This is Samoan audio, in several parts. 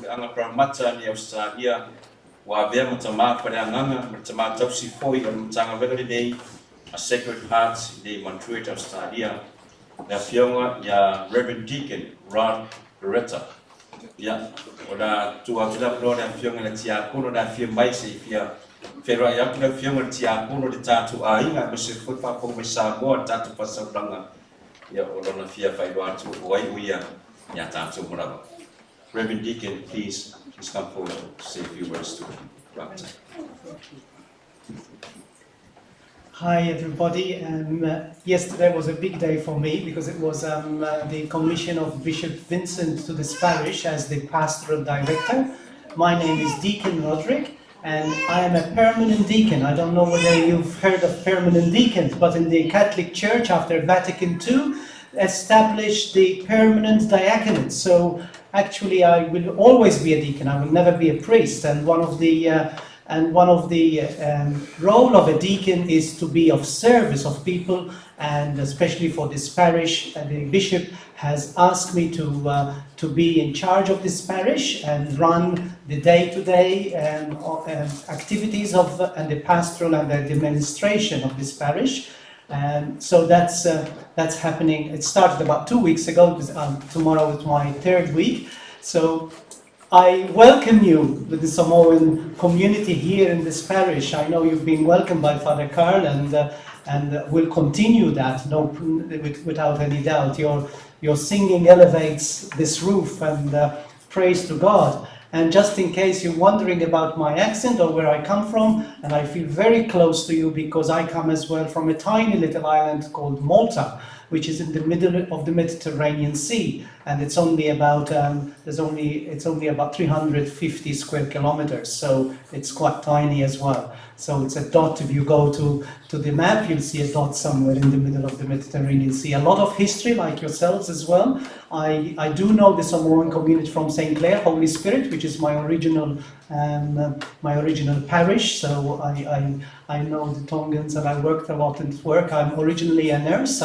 Puleaga Parramatta nei Ausetalia, ua avea ma tamā faleagaga ma le tamā tausi foi o le Matagaluega lenei a Sacred Heart i nei Montreat, Ausetalia, le Afioga ia Rev. Deacon Rod Beretta. Ia, o le a tuu atu le avanoa i le Afioga i le Tiakono o le a afio mai se i fia feiloai atu le Afioga i le Tiakono i le tatou aiga aemaise foi le faafofoga mai Samoa i le tatou faasalaga, ia o lona fia faailoa atu o ai o ia ia tatou uma lava. Reverend Deacon, please, please come forward to say a few words to Raptor. Hi everybody. Yesterday was a big day for me because it was the commission of Bishop Vincent to this parish as the pastoral director. My name is Deacon Rodric and I am a permanent deacon. I don't know whether you've heard of permanent deacons, but in the Catholic Church after Vatican II established the permanent diaconate. So actually I will always be a deacon. I will never be a priest. And one of the role of a deacon is to be of service of people, and especially for this parish, the bishop has asked me to be in charge of this parish and run the day-to-day activities of and the pastoral and the administration of this parish. And so that's happening. It started about 2 weeks ago. Because, tomorrow is my third week. So I welcome you with the Samoan community here in this parish. I know you've been welcomed by Father Carl, and we'll continue that, no, without any doubt. Your singing elevates this roof, and praise to God. And just in case you're wondering about my accent or where I come from, and I feel very close to you because I come as well from a tiny little island called Malta, which is in the middle of the Mediterranean Sea, and it's only about it's only about 350 square kilometers, so it's quite tiny as well. So it's a dot. If you go to the map, you'll see a dot somewhere in the middle of the Mediterranean Sea. A lot of history, like yourselves as well. I do know the Samoan community from St. Clair, Holy Spirit, which is my original parish. So I know the Tongans, and I worked a lot in work. I'm originally a nurse.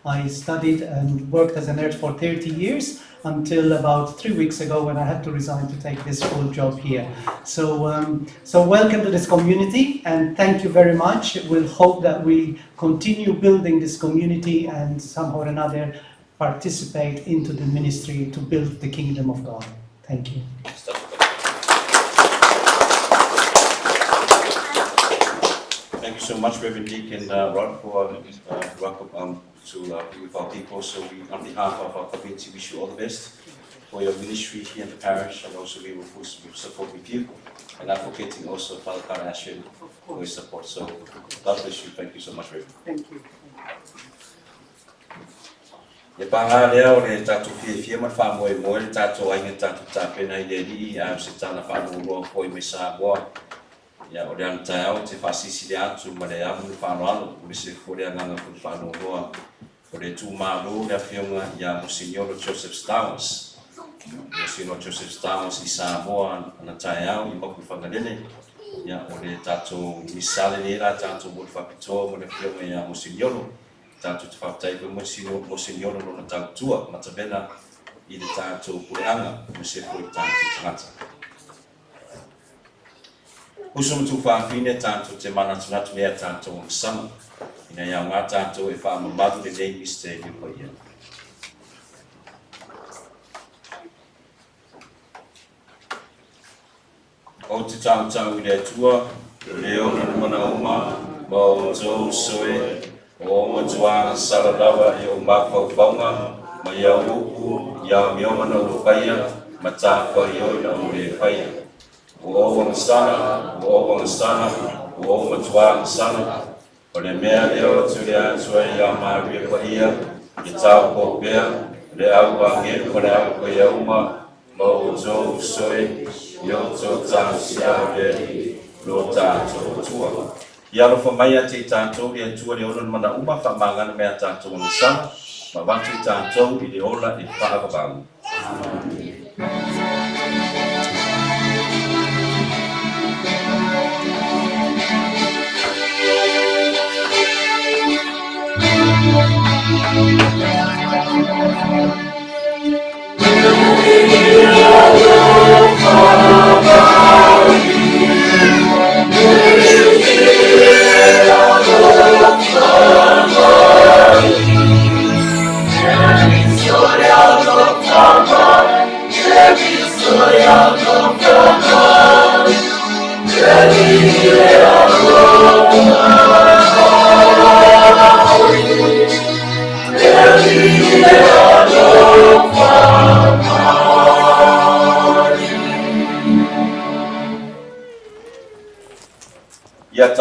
I studied and worked as a nurse for 30 years until about 3 weeks ago when I had to resign to take this full job here. So welcome to this community, and thank you very much. We'll hope that we continue building this community and somehow or another participate into the ministry to build the kingdom of God. Thank you. Thank you so much, Reverend Deacon Rod, for welcome to be with our people. So we, on behalf of our community, wish you all the best for your ministry here in the parish, and also we will full support with you, and advocating also Father Carl Ashen for his support. So God bless you. Thank you so much, Reverend. Thank you. E pāngā lea o le tatou fiafia ma le faamoemoe le tatou aiga tatou tapena i le Alii a o se tala faamuamua foi mai Samoa. Ia o le ana taeao te faasilisili atu ma le amu le faaaloalo o le se foi le agaga foi le faanoanoa o le itumalo le Afioga ia Monsignor Joseph Stowers. Monsignor Joseph Stowers i Samoa ana taeao i mapu i Fagalele. Ia o le tatou misale nei la tatou mo le faapitoa mo le Afioga ia Monsignor. Tatou te faafetai foi Monsignor lona tautua matavela i le tatou puleaga aemaise foi le tatou tagata. Uso ma tuufafine tatou te manatunatu nei a tatou agasala ina ia aoga tatou e faamamalu lenei misitelio paia. Ou te tautau i le Atua, le ona le manaoma, ma outou soe, o matua sala lava i o mafaufauga, ma ia upu, ia amioga na ua faia, ma tāfaioi na ua le faia. Ua ou agasala, ua ou agasala, ua ou matua agasala, o le mea lea o tuli atu ai ia Maria Paia, le taupou pea, le au agelu ma le au paia uma, ma outou soe, i outou talosia o le Alii, lo tatou Atua. Ia alofa mai ia te i tatou le Atua le ona le manauma faamagalo mai a tatou agasala, ma avatu i tatou i le ola e faavavau. Amen.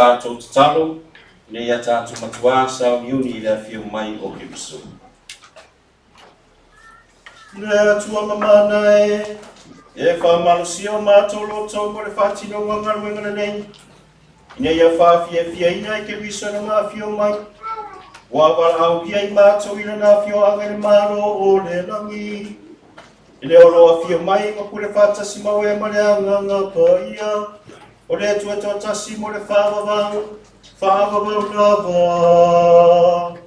tatou tatalo ina ia tatou matuā sauniuni i le afio mai o Keriso. Le Atua mamana e, e faamalosia o matou loto mo le faatinoga o galuega lelei, ina ia faafiafiaina e Keriso lona afio mai, ua valaaulia i matou i lona afioaga i le Malo o le lagi. I le o lo o afio mai ma pule faatasi ma oe ma le Agaga Paia, o le Atua toatasi mo le faavavau, faavavau lava.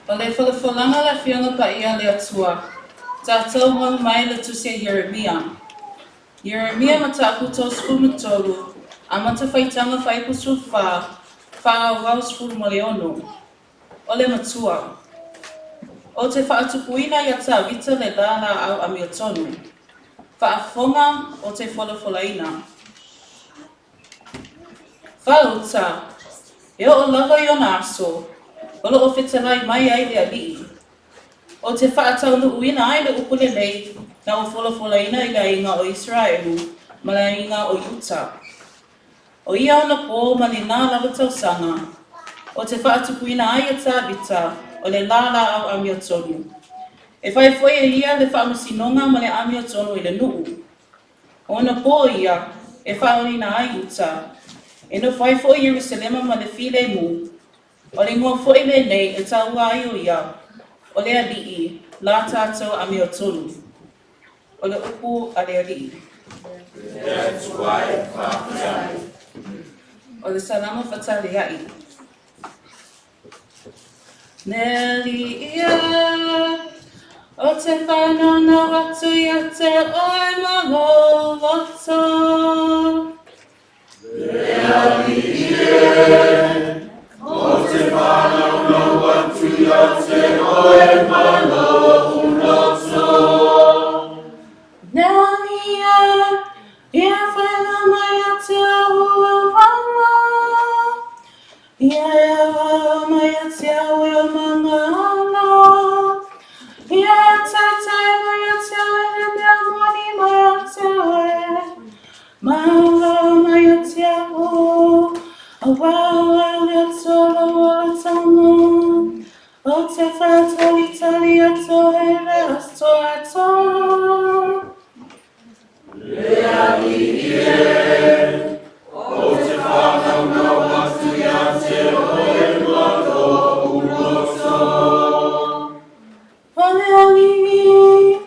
O le folafolaga a le Afioga Paia a le Atua, tatou mau mai le Tusi a Ieremia. Ieremia Mataupu 33, Amata Faitaga Fuaiupu 14, Faaauau 16. O le Matua. Ou te faatupuina ia Tavita le la laau amiotonu. Faafofoga o te folafolaina. Faauta, e oo lava i ona aso, o lo o fetalai mai ai le Alii. Ou te faataunuuina ai le upu lelei na ou folafolaina i le aiga o Iseraelu ma le aiga o Iuta. O ia ona pō ma lenā lava tausaga, ou te faatupuina ai ia Tavita o le la laau amiotonu. E fai foi e ia le faamasinoga ma le amiotonu i le nuu. O ona pō ia e faaoleina ai uta, e nofo ai foi Ierusalema ma le filemu, o le igoa foi lenei e taua ai o ia, o le Alii, la tatou amiotonu. O le upu a le Alii. Le Atua e, faafetai. O le Salamo Fatalia'i. Le Alii e, ou te faanaunau atu ia te oe ma lou loto. Le Alii e, ou te faanaunau atu ia te oe ma lou loto. Le Alii e, ia faailoa mai ia te au ou aumaga. Ia e aoao mai ia te au e ou magaala. Ia e taitai mai ia te au i le mea moni mai ia te oe. Ma aoao mai ia te au, auā o oe o le Atua o lou olataga. Ou te faatalitali atu i le aso atoa. Le Alii e, ou te faanaunau atu ia te oe ma lou loto. O le Alii,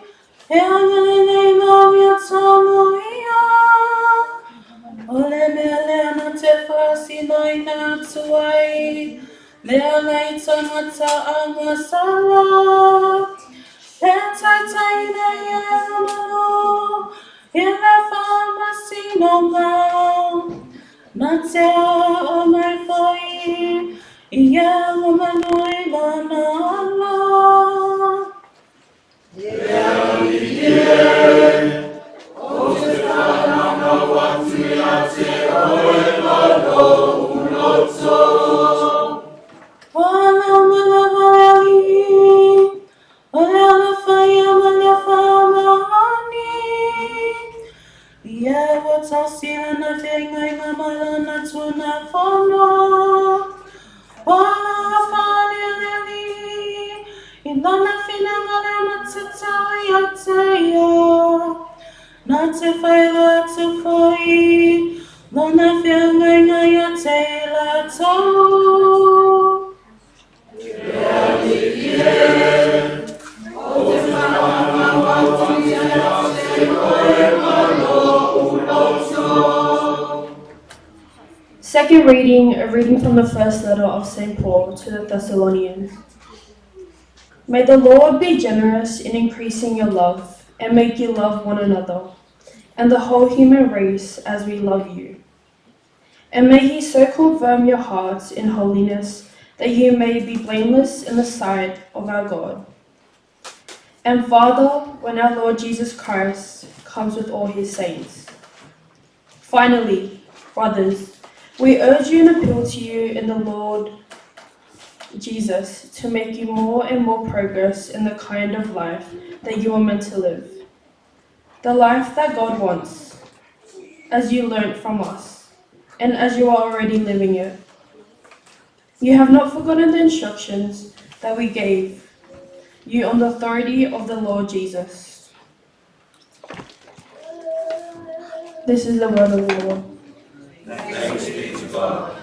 e agalelei i le amiotonu ia. O le mea lea na te faasinoina atu ai le ala i tagata agasala. E taitai nei ia e lona lū i le faamasinoga. Na te aoao mai foi ia mamalu i lana ala. Le Alii e, ou te faanaunau atu ia te oe ma lou loto. Ua lauma lava le Alii, o le alofa ia ma le faamaoni. Ia ua tausi lana feagaiga ma lana Tulafono. Ua alofa le Alii i lona finagalo e matatau ia te ia. Na te faailoa atu foi lona feagaiga ia te i latou. Le Alii e, ou te faanaunau atu ia te oe ma lou loto. Second reading, a reading from the first letter of St. Paul to the Thessalonians. May the Lord be generous in increasing your love and make you love one another and the whole human race as we love you. And may he so confirm your hearts in holiness that you may be blameless in the sight of our God. And Father, when our Lord Jesus Christ comes with all his saints. Finally, brothers, we urge you and appeal to you in the Lord Jesus to make you more and more progress in the kind of life that you are meant to live. The life that God wants, as you learnt from us, and as you are already living it. You have not forgotten the instructions that we gave you on the authority of the Lord Jesus. This is the word of the Lord. Thanks be to God.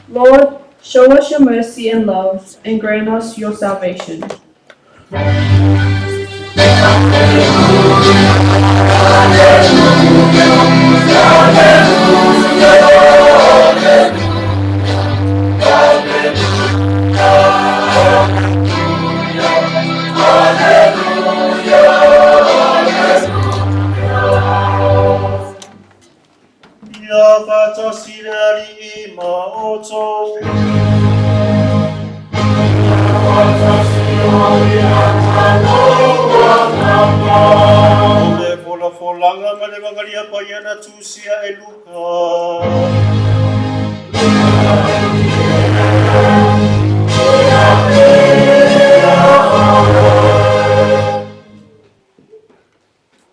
Lord, show us your mercy and love, and grant us your salvation. Ia faatasi le Alii ma outou. O le folafolaga mai le Evagalia Paia na tusia e Luka.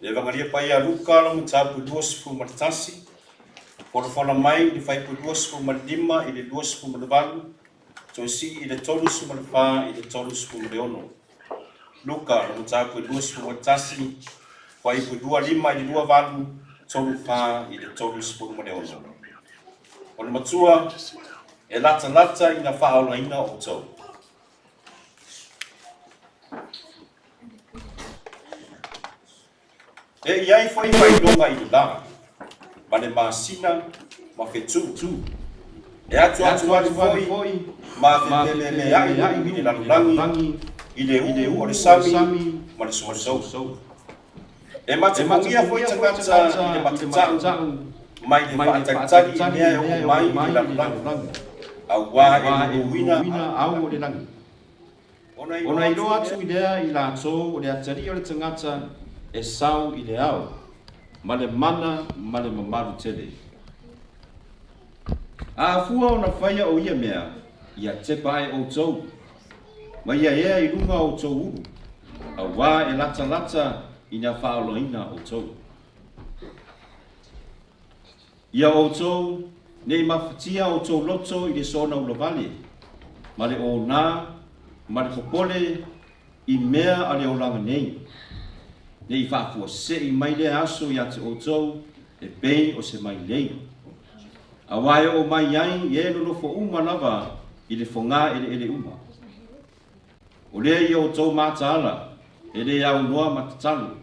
Le Evagalia Paia Paia Luka le Mataupu 21, folafola mai i le Fuaiupu 25 i le 28, toe sii i le 34 i le 36. Luka le Mataupu 21, Fuaiupu 25 i le 28, 34 i le 36. O le matua e latalata ina faaolaina outou. E i ai foi faailoga i le lā, ma le masina, ma fetu. E atuatu foi ma fepeleelea'i nuu i le lalolagi, i le ū o le sami ma le sousou. E matepogia foi tagata i le matata'u mai le faatalitali i mea e oo mai i le lalolagi, auā e luluina au o le lagi. Ona iloa atu i lea i latou o le atalii o le tagata e sau i le ao, ma le mana ma le mamalu tele. A afua ona faia o ia mea, ia tepa ae outou, ma ia ea i luga o outou ulu, auā e latalata ina faaolaina outou. Ia outou ne i mafatia outou loto i le soona ulavale, ma le onā, ma le popole i mea a le olaga nei, ne i faafuasei mai lea aso iā te outou e pei o se mailei. Auā e oo mai ai i e nonofo uma lava i le fogā eleele uma. O lea ia outou mataala e le aunoa ma tatalo,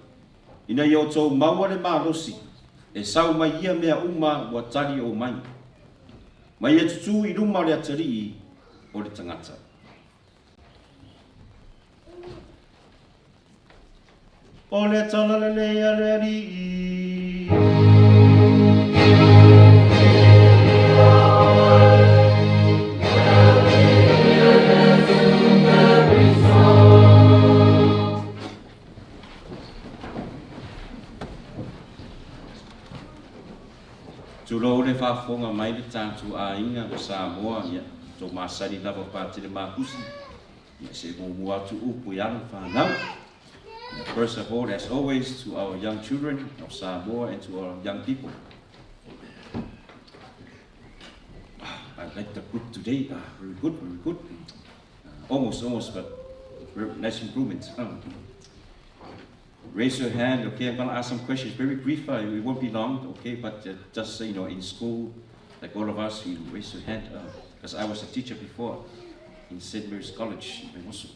ina ia outou maua le malosi e sau mai ia mea uma ua tali oo mai, ma ia tutū i luma o le Atalii o le tagata. O le tala lelei a le Alii. Tulou le faafofoga mai le tatou aiga o Samoa, ia tou masani lava Patele Makusi, ia se muamua atu upu i alo fanau. First of all, as always, to our young children of Samoa and to our young people. I like the group today. Very good, very good. Almost, almost, but very nice improvement. Raise your hand, okay? I'm gonna ask some questions, very brief. It won't be long, okay? But just so you know, in school, like all of us, you raise your hand, because I was a teacher before in St. Mary's College in Vaimoso.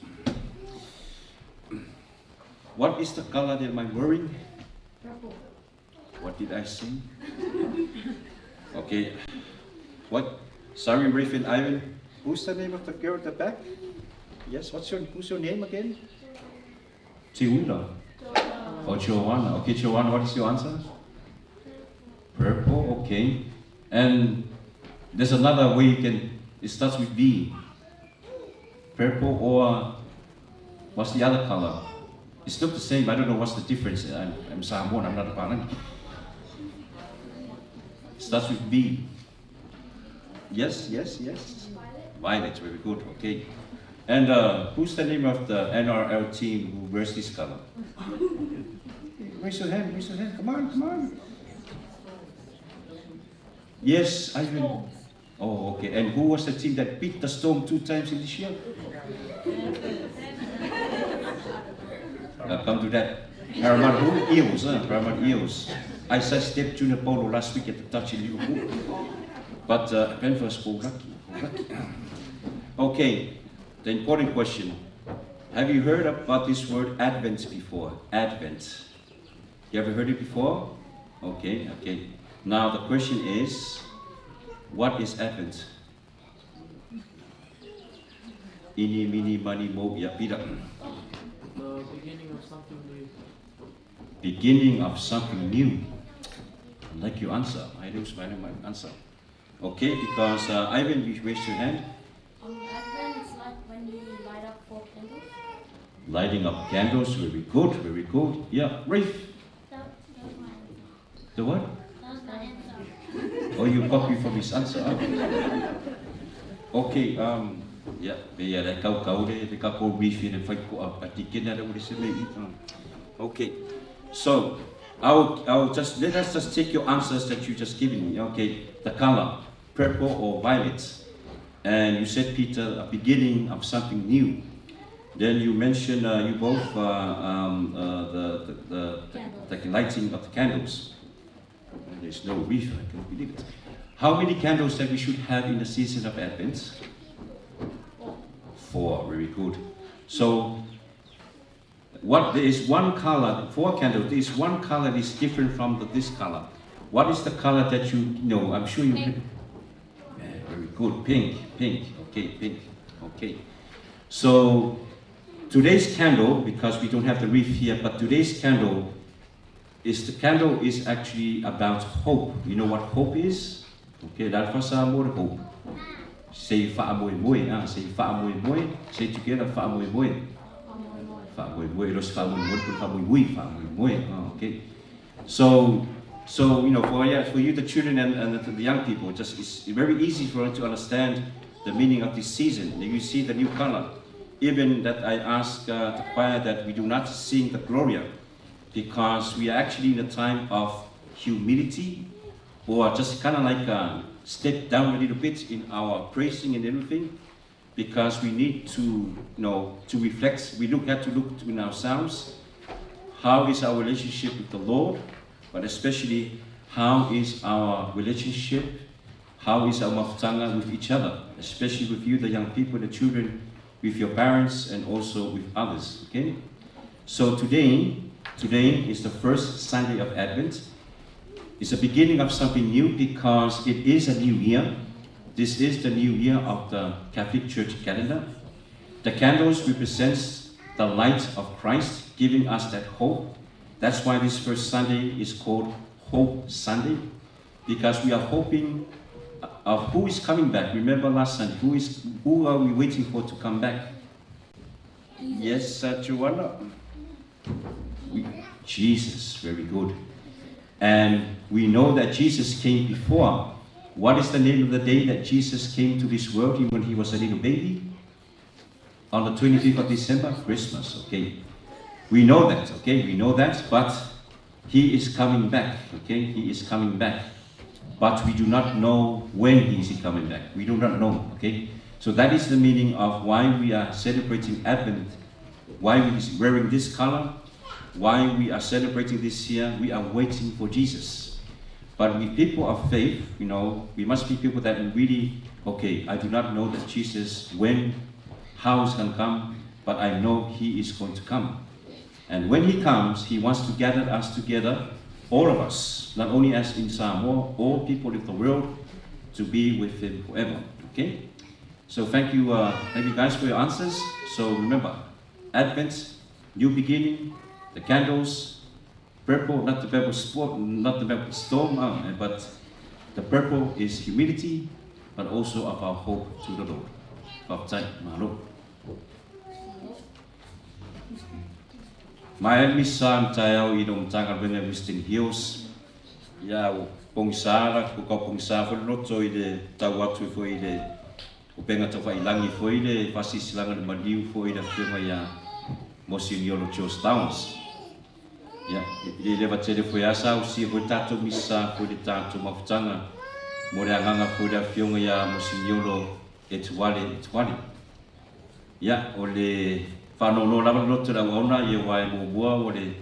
What is the color that I'm wearing? Purple. What did I say? Okay. What? Sorry, Rafe and Ivan. Who's the name of the girl at the back? Yes, who's your name again? Tiula. Oh, Joanna. Okay, Joanna, what is your answer? Purple, okay. And there's another way you can, it starts with B. Purple or what's the other color? It's still the same. I don't know what's the difference. I'm Samoan, I'm not a Palangi. Starts with B. Yes, yes, yes. Violet, very good, okay. And who's the name of the NRL team who wears this color? Raise your hand, raise your hand. Come on, come on. Yes, Ivan. Oh, okay. And who was the team that beat the Storm 2 times in this year? I'll come to that. Parramatta who? Eels, huh? Parramatta Eels. I sidestepped Junior Polo last week at the touch in Liverpool. But Penfers go lucky. Lucky. Okay, the important question. Have you heard about this word Advent before? Advent. You ever heard it before? Okay, okay. Now the question is, what is Advent? Ini, mini, mani, mo, ya, pira. The beginning of something new. Beginning of something new. I like your answer. I don't smile my answer. Okay, because Ivan, you raised your hand. Advent is like when you light up 4 candles. Lighting up candles, very good, very good. Yeah, Rafe. That was my answer. The what? That was my answer. Oh, you copy from his answer. Huh? Okay, yeah, yeah, that cow cow there, the cow reef in the fight go up, but the kid that would say, okay, so I'll just let us just take your answers that you just given me. Okay, the color, purple or violet. And you said, Peter, a beginning of something new. Then you mentioned you both the lighting of the candles. There's no wreath, I can't believe it. How many candles that we should have in the season of Advent? 4, very good. So, what there is one color, 4 candles, there is one color that is different from this color. What is the color that you know? I'm sure you... Pink. Yeah, very good, pink, pink, okay, pink, okay. So, today's candle, because we don't have the wreath here, but today's candle is the candle is actually about hope. You know what hope is? Okay, that for some more hope. Say fa'amoemoe, say fa'amoemoe, say together fa'amoemoe. Fa'amoemoe, los fa'amoemoe, fa'amoemoe, fa'amoemoe. Okay. So you know, for you the children and the young people, just it's very easy for them to understand the meaning of this season. You see the new color. Even that I ask the choir that we do not sing the Gloria, because we are actually in a time of humility, or just kind of like a step down a little bit in our praising and everything, because we need to, you know, to reflect. We have to look in ourselves. How is our relationship with the Lord? But especially, how is our relationship? How is our mafutanga with each other? Especially with you, the young people, the children, with your parents, and also with others, okay? So today is the first Sunday of Advent. It's the beginning of something new because it is a new year. This is the new year of the Catholic Church calendar. The candles represents the light of Christ, giving us that hope. That's why this first Sunday is called Hope Sunday, because we are hoping of who is coming back. Remember last Sunday, who are we waiting for to come back? Yes, Joanna. Jesus, very good. And we know that Jesus came before. What is the name of the day that Jesus came to this world when he was a little baby? On the 25th of December, Christmas, okay. We know that, okay, we know that, but he is coming back, okay, he is coming back. But we do not know when he is coming back. We do not know, okay. So that is the meaning of why we are celebrating Advent, why we are wearing this color, why we are celebrating this year. We are waiting for Jesus. But we people of faith, you know, we must be people that really, okay, I do not know that Jesus, when, how he's going to come, but I know he is going to come. And when he comes, he wants to gather us together, all of us, not only us in Samoa, all people of the world, to be with him forever, okay? So thank you guys for your answers. So remember, Advent, new beginning, the candles, purple, not the purple sport, not the purple storm, but the purple is humility, but also of our hope to the Lord. Baptite malo. My misa mtayao i dong tanga vene Western Hills. Ia o pongisara, ko ka pongisa fo loto i le tau atu fo i le o penga tau whailangi fo i le whasisilanga le maniu fo i le whionga ia Monsignor George Downs. Ia, i le lewa tele fo asa o si fo tātou misa fo le tātou mafutanga mo le anganga fo le whionga ia Monsignor Etuale Etuale. Ia, o le whanono lava loto la waona i wae mōmua o le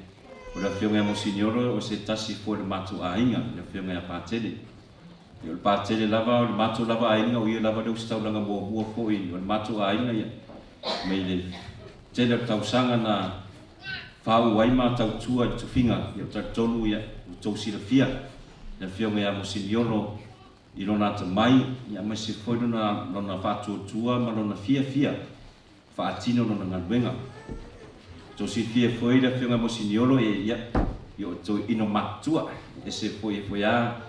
whionga ia Monsignor o se tasi fo le mātou āinga, le whionga ia Pātele. I o le Pātele lava, o le mātou lava āinga, o ia lava le usitaulanga mōmua fo i, o le mātou āinga ia. Mei le tele o tausanga na whau waima tautua i tuwhinga, i o tonu ia, o tau sirafia, le whionga ia Monsignor i lona ata mai, ia mai se foi lona whātuatua ma lona fia fia, whaatino lona ngaluenga. Tau sirafia foi le whionga Monsignor e ia, i o tau ino matua, e se foi e foi a,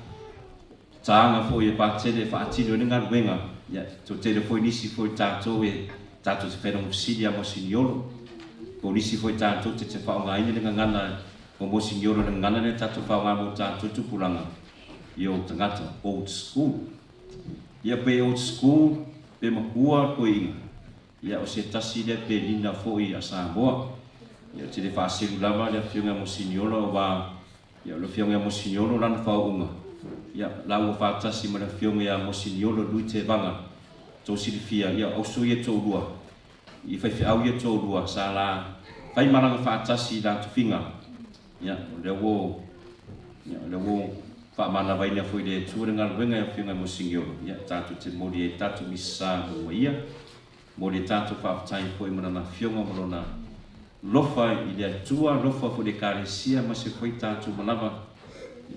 tānga foi e pātele whaatino le ngaluenga, ia, tau tele foi nisi foi tātou e, tātou te whenonga fisili a Monsignor, ko nisi foi tātou te te whaongaina le ngangana o Monsignor le ngangana le tātou whaonga mo tātou tupuranga i o tangata old school. Ia pe old school, pe mahua koe inga. Ia o se tasi le pe lina foi a Samoa. Ia te le whaaselu lava le whionga Monsignor o wā Ia, o le Afioga ia Mosiniolo lana faauuga. Ia, laua faatasi ma le Afioga ia Mosiniolo Lui Tevaga, tou silafia, ia, auso ia toalua, i faifeau ia toalua, sa la faimalaga faatasi i la tofiga. Ia, o lea ua, ia, o lea ua faamanavaina foi i le Atua le galuega i Afioga i Mosiniolo. Ia, tatou te momoli ai tatou misa sa mo ia, momoli ai tatou faafetai foi ma lana afioga ma lona lofa i le Atua, lofa foi i le Ekalesia ma se foi tatou manava.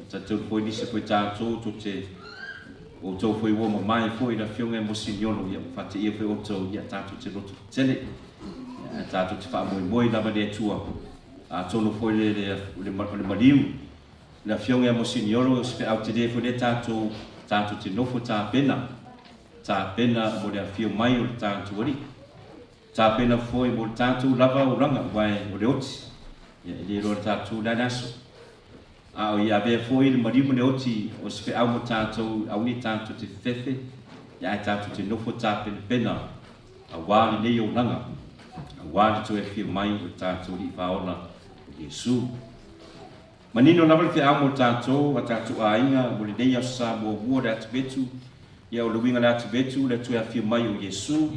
Tatau foi nisi foi tatou tou te outou foi ua mamae foi i le Afioga i Mosiniolo, ia faateia foi outou, ia tatou te loto tele. Ia, tatou te faamoemoe lava i le Atua. Atonu foi le maliu le Afioga ia Mosiniolo o se feau tele foi lea tatou tatou te nofo tapena, tapena mo le afio mai o le tatou Alii. Tapena foi mo le tatou lava olaga, aua o le oti, ia e le iloa e tatou le a le aso. A o ia avea foi le maliu ma le oti o se feau mo tatou, aua ne i tatou te fefefe, ia ae tatou te nofo tapenapena aua lenei olaga, aua le toe afio mai o le tatou Alii Faaola o Iesu. Manino lava le feau mo tatou, a tatou aiga, mo lenei Aso Sa muamua o le Ativetu. Ia, o le uiga o le Ativetu, le toe afio mai o Iesu.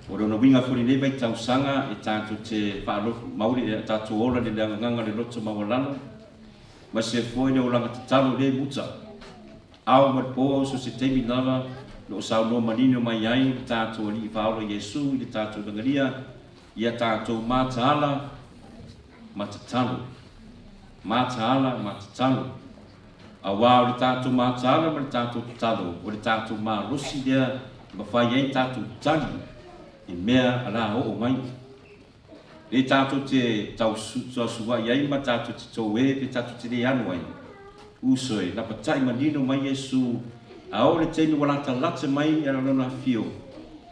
O lona uiga foi i lenei vaitausaga, e tatou te faalofu mauli, e tatou ola i le agaga o le loto maualalo, ma se foi le olaga tatalo le muta. Ao ma le po, so se taimi lava, lo o saunoa manino mai ai le tatou Alii Faaola Iesu i le tatou lagalia, ia tatou mataala ma tatalo. Mataala ma tatalo. Auā o le tatou mataala ma le tatou tatalo, o le tatou malosi lea mafai ai tatou tali i mea a la oo mai. Le tatou te tausua'i ai ma tatou te touē pe tatou te lē alu ai. Uso e, lapata'i manino mai Iesu, a oo le taimi ua latalata mai a lona afio,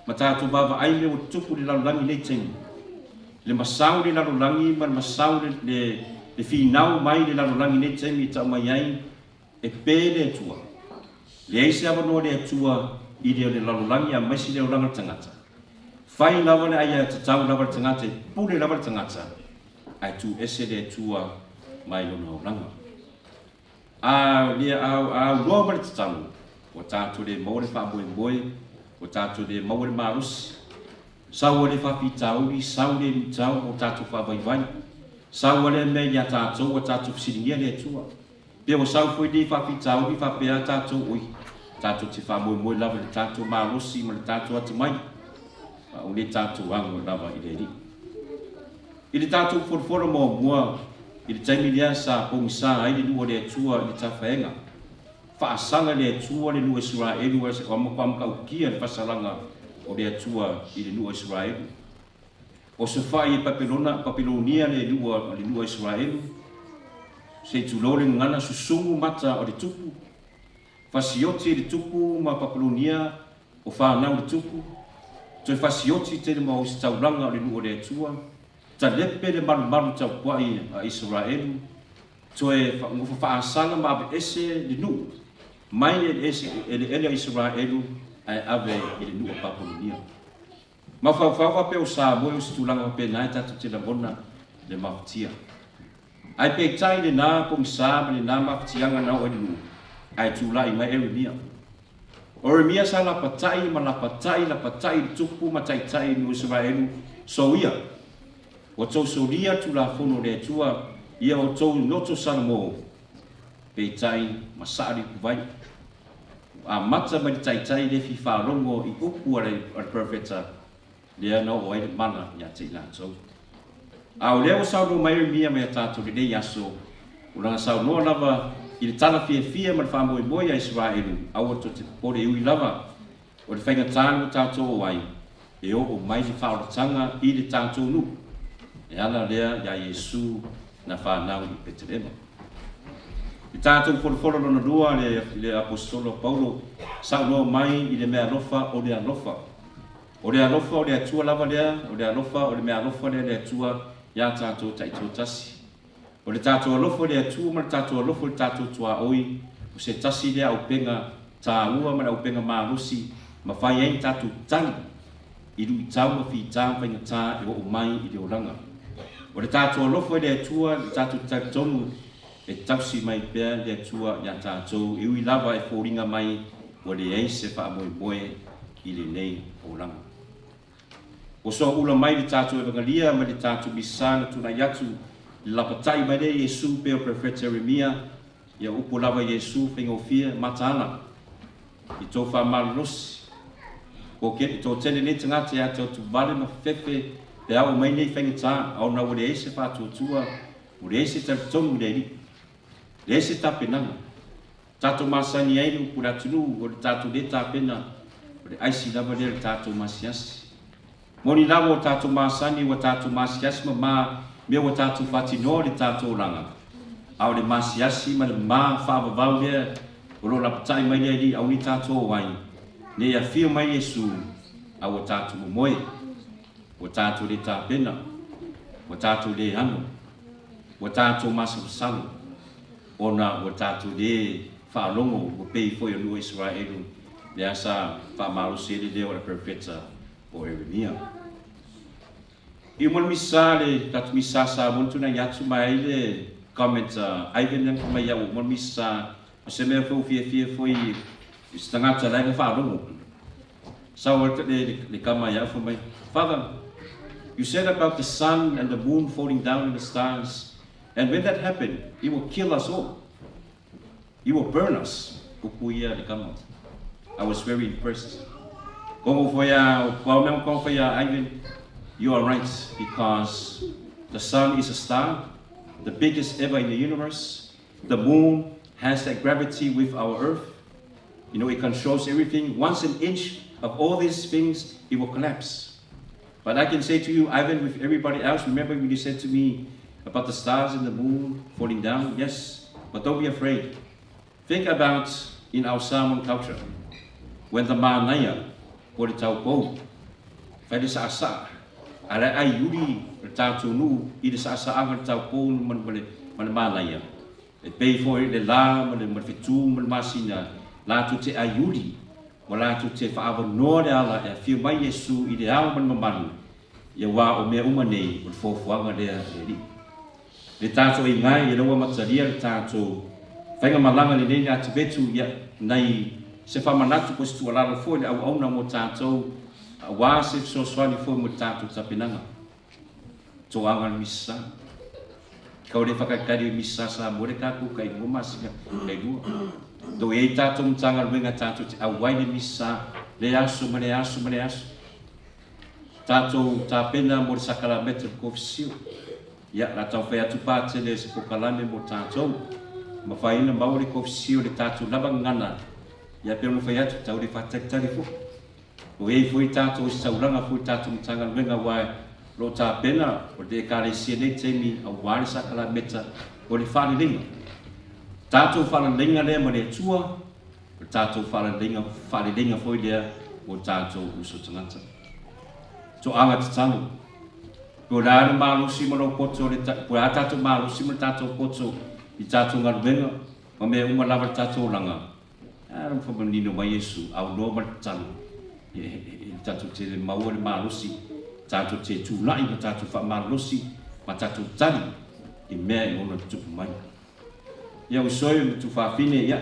ma tatou vaavaai mea ua tutupu i le lalolagi nei taimi. Le masau le lalolagi ma le masau le finau mai le lalolagi nei taimi e ta'u mai ai, e pē le Atua. Leai se avanoa le Atua i le o le lalolagi aemaise le olaga le tagata. Fai lava le aiā tatau lava le tagata e pule lava le tagata, ae tuuese le Atua mai lona olaga. A le auloa ma le tatalo, ua tatou le maua le faamoemoe, ua tatou le maua le malosi. Sau ai le faafitauli, sau le luitau mo tatou faavaivai. Sau ai lea mea iā tatou ua tatou fesiligia le Atua. Pe ua sau foi nei faafitauli faapea tatou oi, tatou te faamoemoe lava i le tatou malosi ma le tatou atamai, a o le tatou ago lava i le Alii. I le tatou folofolo muamua i le taimi lea sa pogisā ai le nuu o le Atua i le tafaega. Faasaga le Atua le nuu o Isaraelu o amakaukia le faasalaga o le Atua i le nuu o Isaraelu. O sofa'i e Papelona, Papelonia le nuu o Isaraelu, se i tulou le gagana susugu mata o le tupu, fasioti le tupu ma Papelonia o fanau le tupu, toe fasioti tele ma o isi taulaga o le nuu o le Atua, talepe le malumalu taupua'i a Isaraelu, toe faasaga ma aveese le nuu mai le eleele a Isaraelu ae ave i le nuu o Papelonia. Mafaufau faapea o Samoa o se tulaga faapena e tatou te lagona le mafatia. Ae peitai lenā pogisā ma lenā mafatiaga na oo ai le nuu, ae tula'i mai Eremia. O Eremia sa lapata'i ma lapata'i lapata'i le tupu ma taita'i i nuu Isaraelu soia. Ua tou solia tulafono o le Atua, ia outou noto Salamo, peitai ma sa'a le ipuvai. Amata mai le taitai le fifaalogo i upu a le perofeta lea na oo ai le mala iā te i latou. A o lea ua saunoa mai Eremia ma ia tatou lenei aso, o lana saunoa lava i le tala fiafia ma le faamoemoe a Isaraelu, aua tou te popole e ui lava o le faigatā le ua tatou o ai, e oo mai le faaolataga i le tatou nuu. E ala lea iā Iesu na fanau i Petelema. I tatou folofolo lona lua le aposetolo Paulo saunoa mai i le meaalofa o le alofa. O le alofa o le Atua lava lea, o le alofa o le meaalofa lea le Atua iā tatou taitoatasi. O le tatou alofa o le Atua ma le tatou alofa o le tatou tuaoi, o se tasi lea auupega tāua ma le auupega malosi ma fai ai tatou tali i luitau ma fitā ma faigatā e oo mai i le olaga. O le tatou alofa i le Atua, le tatou talitonu e tausi mai pea le Atua iā tatou, e ui lava e foliga mai ua leai se faamoemoe i lenei olaga. Ua soaula mai le tatou Evangelia ma le tatou Misa na tulai atu i le lapatai mai lea Iesu pei o Perofeta Ieremia, ia upu lava Iesu faigofie mataala i tou faamalolosi. Ko ke toatele nei tagata ia te atuvale ma fefefe pe a oo mai nei faigata ona ua leai se faatuatua, ua leai se talitonu i le Alii, leai se tapenaga. Tatou masani ai le upu i le atunuu, o le tatou le tapena, o le aisi lava lea o le tatou masiasi. Moni lava ua tatou masani, ua tatou masiasi ma ma mea ua tatou faatinoa i le tatou olaga, a o le masiasi ma le ma faavavau lea o lo o lapatai mai le Alii aua ne i tatou o ai, ne i afio mai Iesu, a ua tatou momoe, ua tatou le tapena, ua tatou le ano, ua tatou masalosalo. Ona ua tatou lē faalogo ua pei foi o nuu o Isaraelu lea sa faamalosi ai le leo a le perofeta o Eremia. I uma le misa le tatou misa sa mo tunai atu mai ai le comment a Ivan lea na fai mai ia ua uma le misa o se mea foi ua fiafia foi i se tagata la e na faalogo. Sau ai le le kama ia fai mai, Father, you said about the sun and the moon falling down and the stars. And when that happen, it will kill us all. It will burn us. Upu ia le kama. I was very impressed. Kongo foi a, kua mea kong foi a Ivan, you are right because the sun is a star, the biggest ever in the universe. The moon has that gravity with our earth. You know, it controls everything. Once an inch of all these things, it will collapse. But I can say to you, Ivan, with everybody else, remember when you said to me about the stars and the moon falling down? Yes, but don't be afraid. Think about in our Samoan culture, when the manaia po le taupou, fai le saasaa, a le ai uli le tatou nuu i le saasaaga le taupou ma le, ma le manaia. E pei foi le la ma le, ma le fetu ma le masina, latou te ai uli, ma latou te faaavanoa le ala e afio mai Iesu i le ao ma le mamalu, ia aua o mea uma nei o le fuafuaga lea a le Alii. Le tatou ingai e lau amatalia le tatou faigamalaga lenei le atuvetu ia nai se faamanatu po o se tuualalo foi le auauna mo tatou aua se fesoasoani foi mo le tatou tapenaga. Toaga le misa. Kau le whakakari o misa sa mo le kākou kai lua masina kai lua. To e ai tātou Matagaluega tātou te auai le misa le aso ma le aso ma le aso. Tātou tāpena mo le sakaramete o le kofisio. Ia, la tau whai atu pātele se pokalame mo tātou. Mawhaina maua le kofisio le tātou lava ngana. Ia pe ono whai atu tau le whataritari fo. O iai foi tatou i se taulaga foi tatou Matagaluega aua o lo o tapena o le Ekalesia nei taimi aua le sakalameta o le faaleleiga. Tatou faaleleiga lea ma le Atua, o le tatou faaleleiga, faaleleiga foi lea mo tatou uso tagata. Toaga tatalo. Po o le a le malosi ma lou poto, po o le a tatou malosi ma le tatou poto i tatou galuega ma mea uma lava le tatou olaga, A na whamanino mai Iesu, aunoa ma le tatalo, e tatou te le maua le malosi, tatou te tula'i ma tatou faamalolosi ma tatou tali i mea e ono tutupu mai. Ia usoe ma tufafine, ia,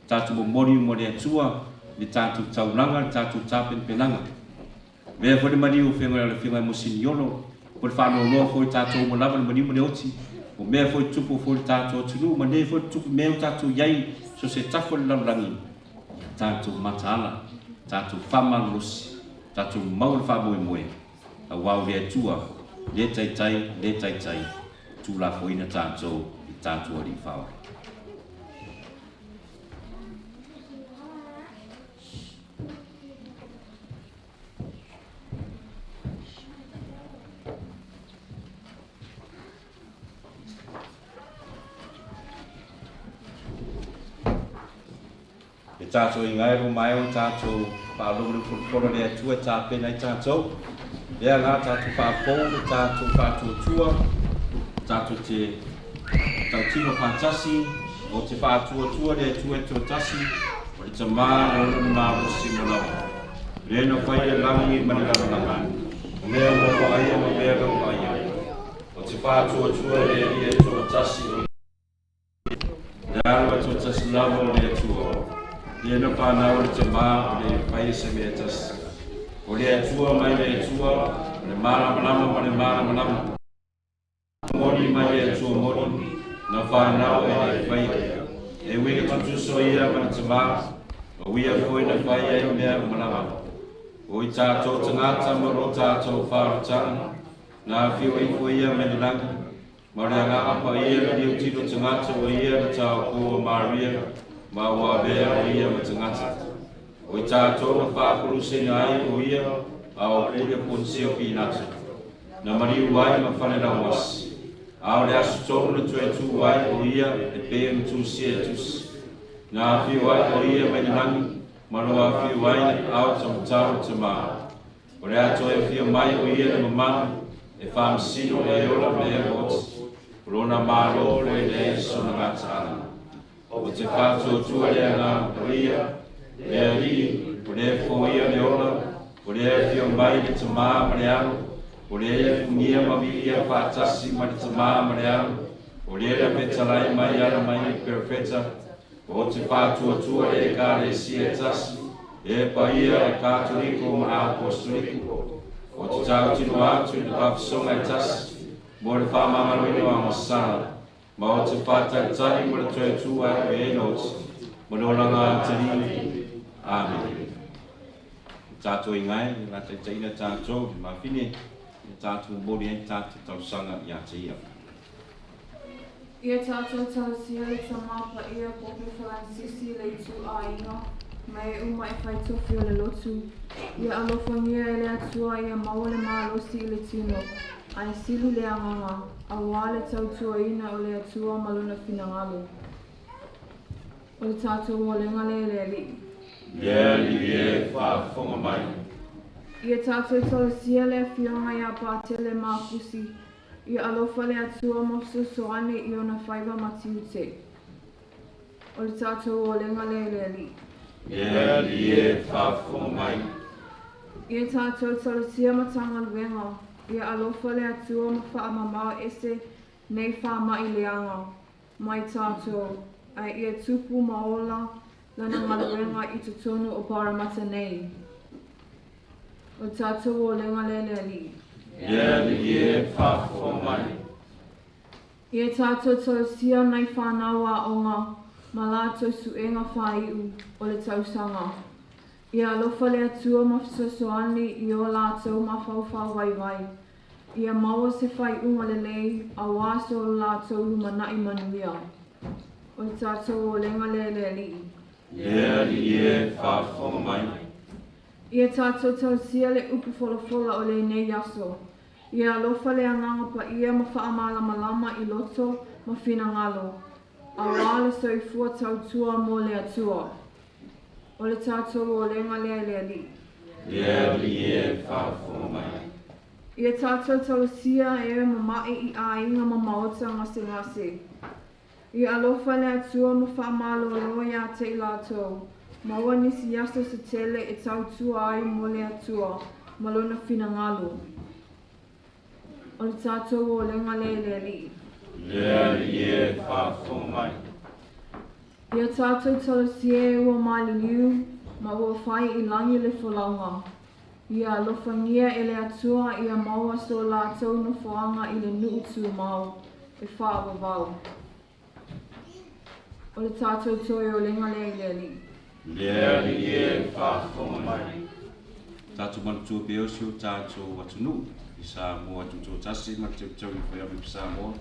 tatou momoli uma le Atua, le tatou taulaga, le tatou tapenapenaga. Avea foi le maliu o feagai o le Afioga ia Mosiniolo, po le faanoanoa foi tatou uma lava le maliu ma le oti, o mea foi tutupu foi le tatou atunuu ma nei foi tutupu mea o tatou iai so se tafa o le lalolagi, ia tatou mataala, tatou faamalolosi, tatou maua le faamoemoe, auā o le Atua, le taitai, le taitai, tulafoina tatou i tatou Alii Faaola. E tātou i ngai ro mai o tātou whaalogo le upolupolo le Atua e tāpena i tātou. Lea ngā tātou whaapou le tātou whaatuatua, tātou te tautino whaatasi, o te whaatuatua le Atua e tuatasi, o le Tamā le ona le malosi mo lawa. Le na whai le langi ma le lalolagi, o mea ua vaaia ma mea lau vaaia. O te whaatuatua le Alii e tuatasi o. faatoatasi lava o le Atua, lea na fanau i le Tamā, o le faia se mea e tasi. O le Atua mai le Atua, o le malamalama ma le malamalama. Moni mai le Atua moni, na fanau e le faia. E uiga tutusa o ia ma le Tamā, o ia foi na fai ai mea uma lava. O i tātou tagata ma lo tātou faaolataga, na afio ifo ia mai le lagi, ma le Agaga Paia na liutilo tagata o ia na taopo o Maria, ma ua avea o ia ma tagata. O i tātou na faakulusina ai o ia, a o pule Ponisio Pilato. Na maliu ai ma falelauasi. A o le aso tolu na toe tū ai o ia e pei ona tusia e Tusi. Na afio ai o ia mai le lagi, ma lo afio ai le aao taumatau o le Tamā. O le a toe afio mai o ia i le mamalu, e faamasino e ola ma e maoti, o lona Malo e leai sona gataaga. O te faatuatua le Agaga Paia, le Alii, o lea e foia le ola, o lea e afio mai le Tamā ma le Alo, o lea e afugia ma viia faatasi ma le Tamā ma le Alo, o lea na fetalai mai e ala mai i Perofeta, o te faatuatua le Ekalesia e tasi, e paia, e Katoliko ma Apostoliko, o te tautino atu i le faafosoga e tasi mo le faamagaloina o agasala, ma o te faatalitali mo le toe tū ae o e oti, ma le olaga atalii. Amene. Tātou ingae, la taitaina tātou, le mafine, le tātou momoli ai tātou talosaga ia te ia. Ia tātou talosia le Tamā Paia Pope Faransisi le Ituaiga ma e uma e fai tofi o le lotu. Ia alofagia e le Atua ia maua le malosi i le tino, ae sili le agaga, auā le tautuaina o le Atua ma Lona finagalo. O le tātou olega lea i le Alii. Le Alii e, faafofoga mai. Ia tātou talosia le Afioga ia Patele Makusi, ia alofa le Atua ma fesoasoani i ona faiva ma tiute. O le tātou olega lea i le Alii. Le Alii e, faafofoga mai. Ia tātou talosia Matagaluega, ia alofa le Atua ma faamamao ese nei faama'i leaga mai tātou, ae ia tupu ma ola lana galuega i totonu o Paramata nei. O le tātou olega lea i le Alii. Le Alii e, faafofoga mai. Ia tātou talosia nai whānau aoga ma latou suega faaiu o le tausaga. Ia alofa le Atua ma fesoasoani i o latou mafaufau waiwai. Ia maua se faaiuga lelei auā so latou lumanai manuia. O le tātou olega lea i le Alii. Le Alii e, faafofoga mai. Ia tātou talosia le upu folafola o lenei aso. Ia alofa le Agaga Paia ma faamalamalama i loto ma finagalo, auā le soifua tautua mo le Atua. O le tātou olega lea i le Alii. Le Alii e, faafofoga mai. Ia tātou talosia e mama'i i aiga ma maota gasegase. Ia alofa le Atua ma faamalolo iā te i latou, maua nisi aso se tele e tautua ai mo le Atua ma Lona finagalo. O le tātou olega lea i le Alii. Le Alii e, faafofoga mai. Ia tātou talosia e ua maliliu ma ua fai i lagi le folauga. Ia alofagia e le Atua ia maua so latou nofoaga i le nuu tumau e faavavau. O le tātou toe olega lea i le Alii. Le Alii e, faafofoga mai. Tātou manatua pea o si o tātou atunuu i Samoa tutoatasi ma le teuteu foi ave i Samoa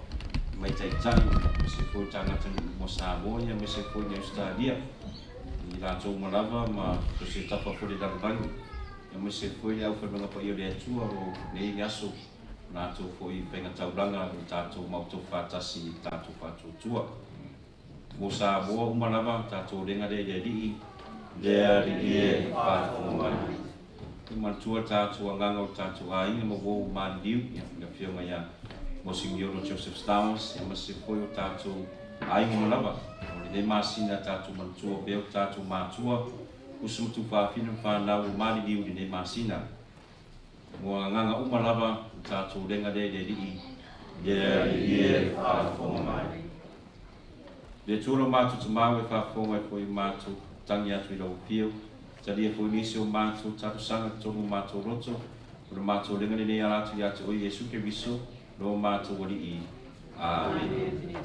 mai taitai ma se foi tagata nuu mo Samoa ia ma se foi ni Australia i latou uma lava ma so se tafa foi le lalolagi ia ma se foi le aufaigaluega paia o le Atua o nei aso latou foi faiga taulaga o tatou matou faatasi i le tatou faatuatua mo Samoa uma lava tatou olega lea i le Alii. Le Alii e, faafofoga mai. E manatua tatou agaga o tatou aiga ma uo ua maliliu, ia, le Afioga ia Mosigiolo Joseph Stowers, ia ma se foi o tatou aiga uma lava. O lenei masina tatou manatua pea o tatou matua, uso ma tuafafine ma fanau ua maliliu i lenei masina. Mo agaga uma lava o tatou olega lea i le Alii. Le Alii e, faafofoga mai. Le Atua lo matou Tamā ua e faafofoga ai foi i matou tagi atu i lau afio, talia foi nisi o matou talosaga i totonu o matou loto, o le matou lega lenei ala atu ia te oe Iesu Keriso, lo matou Alii. Amene.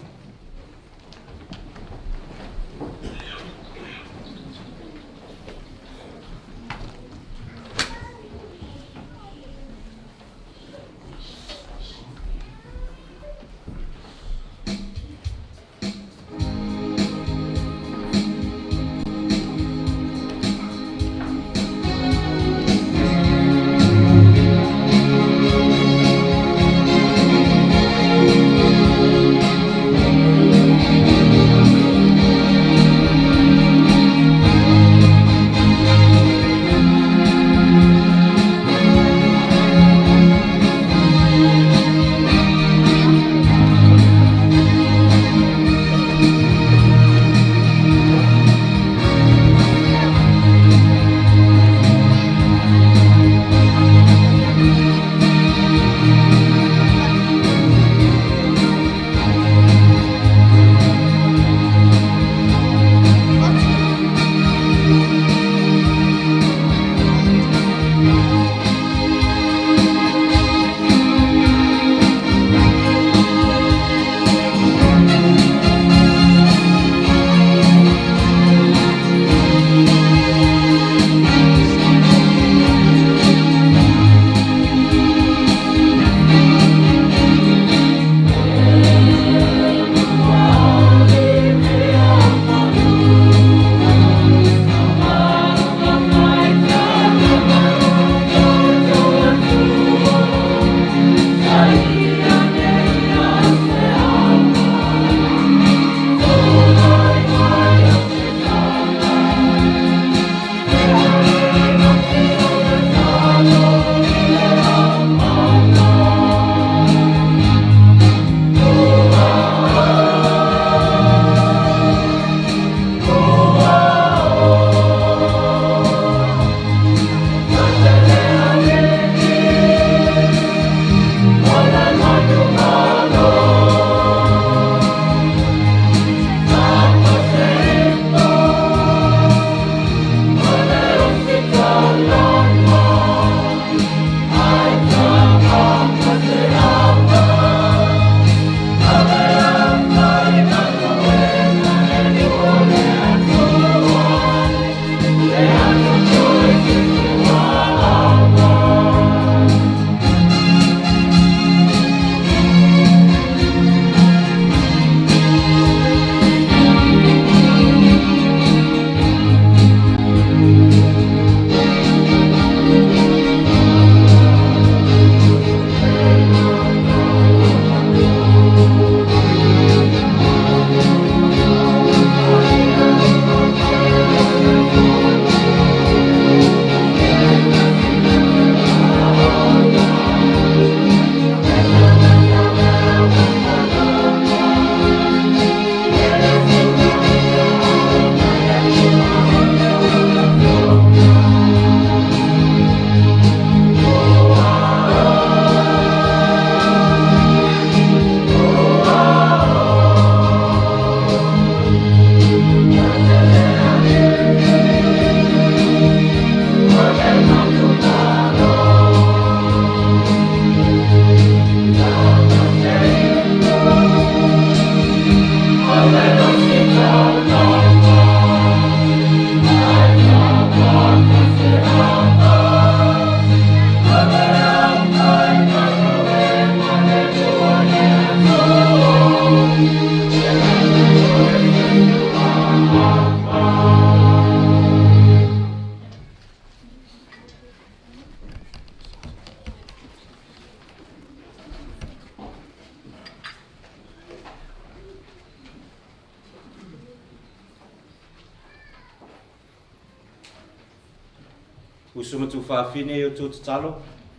Uso ma tufaafine e outou tatalo,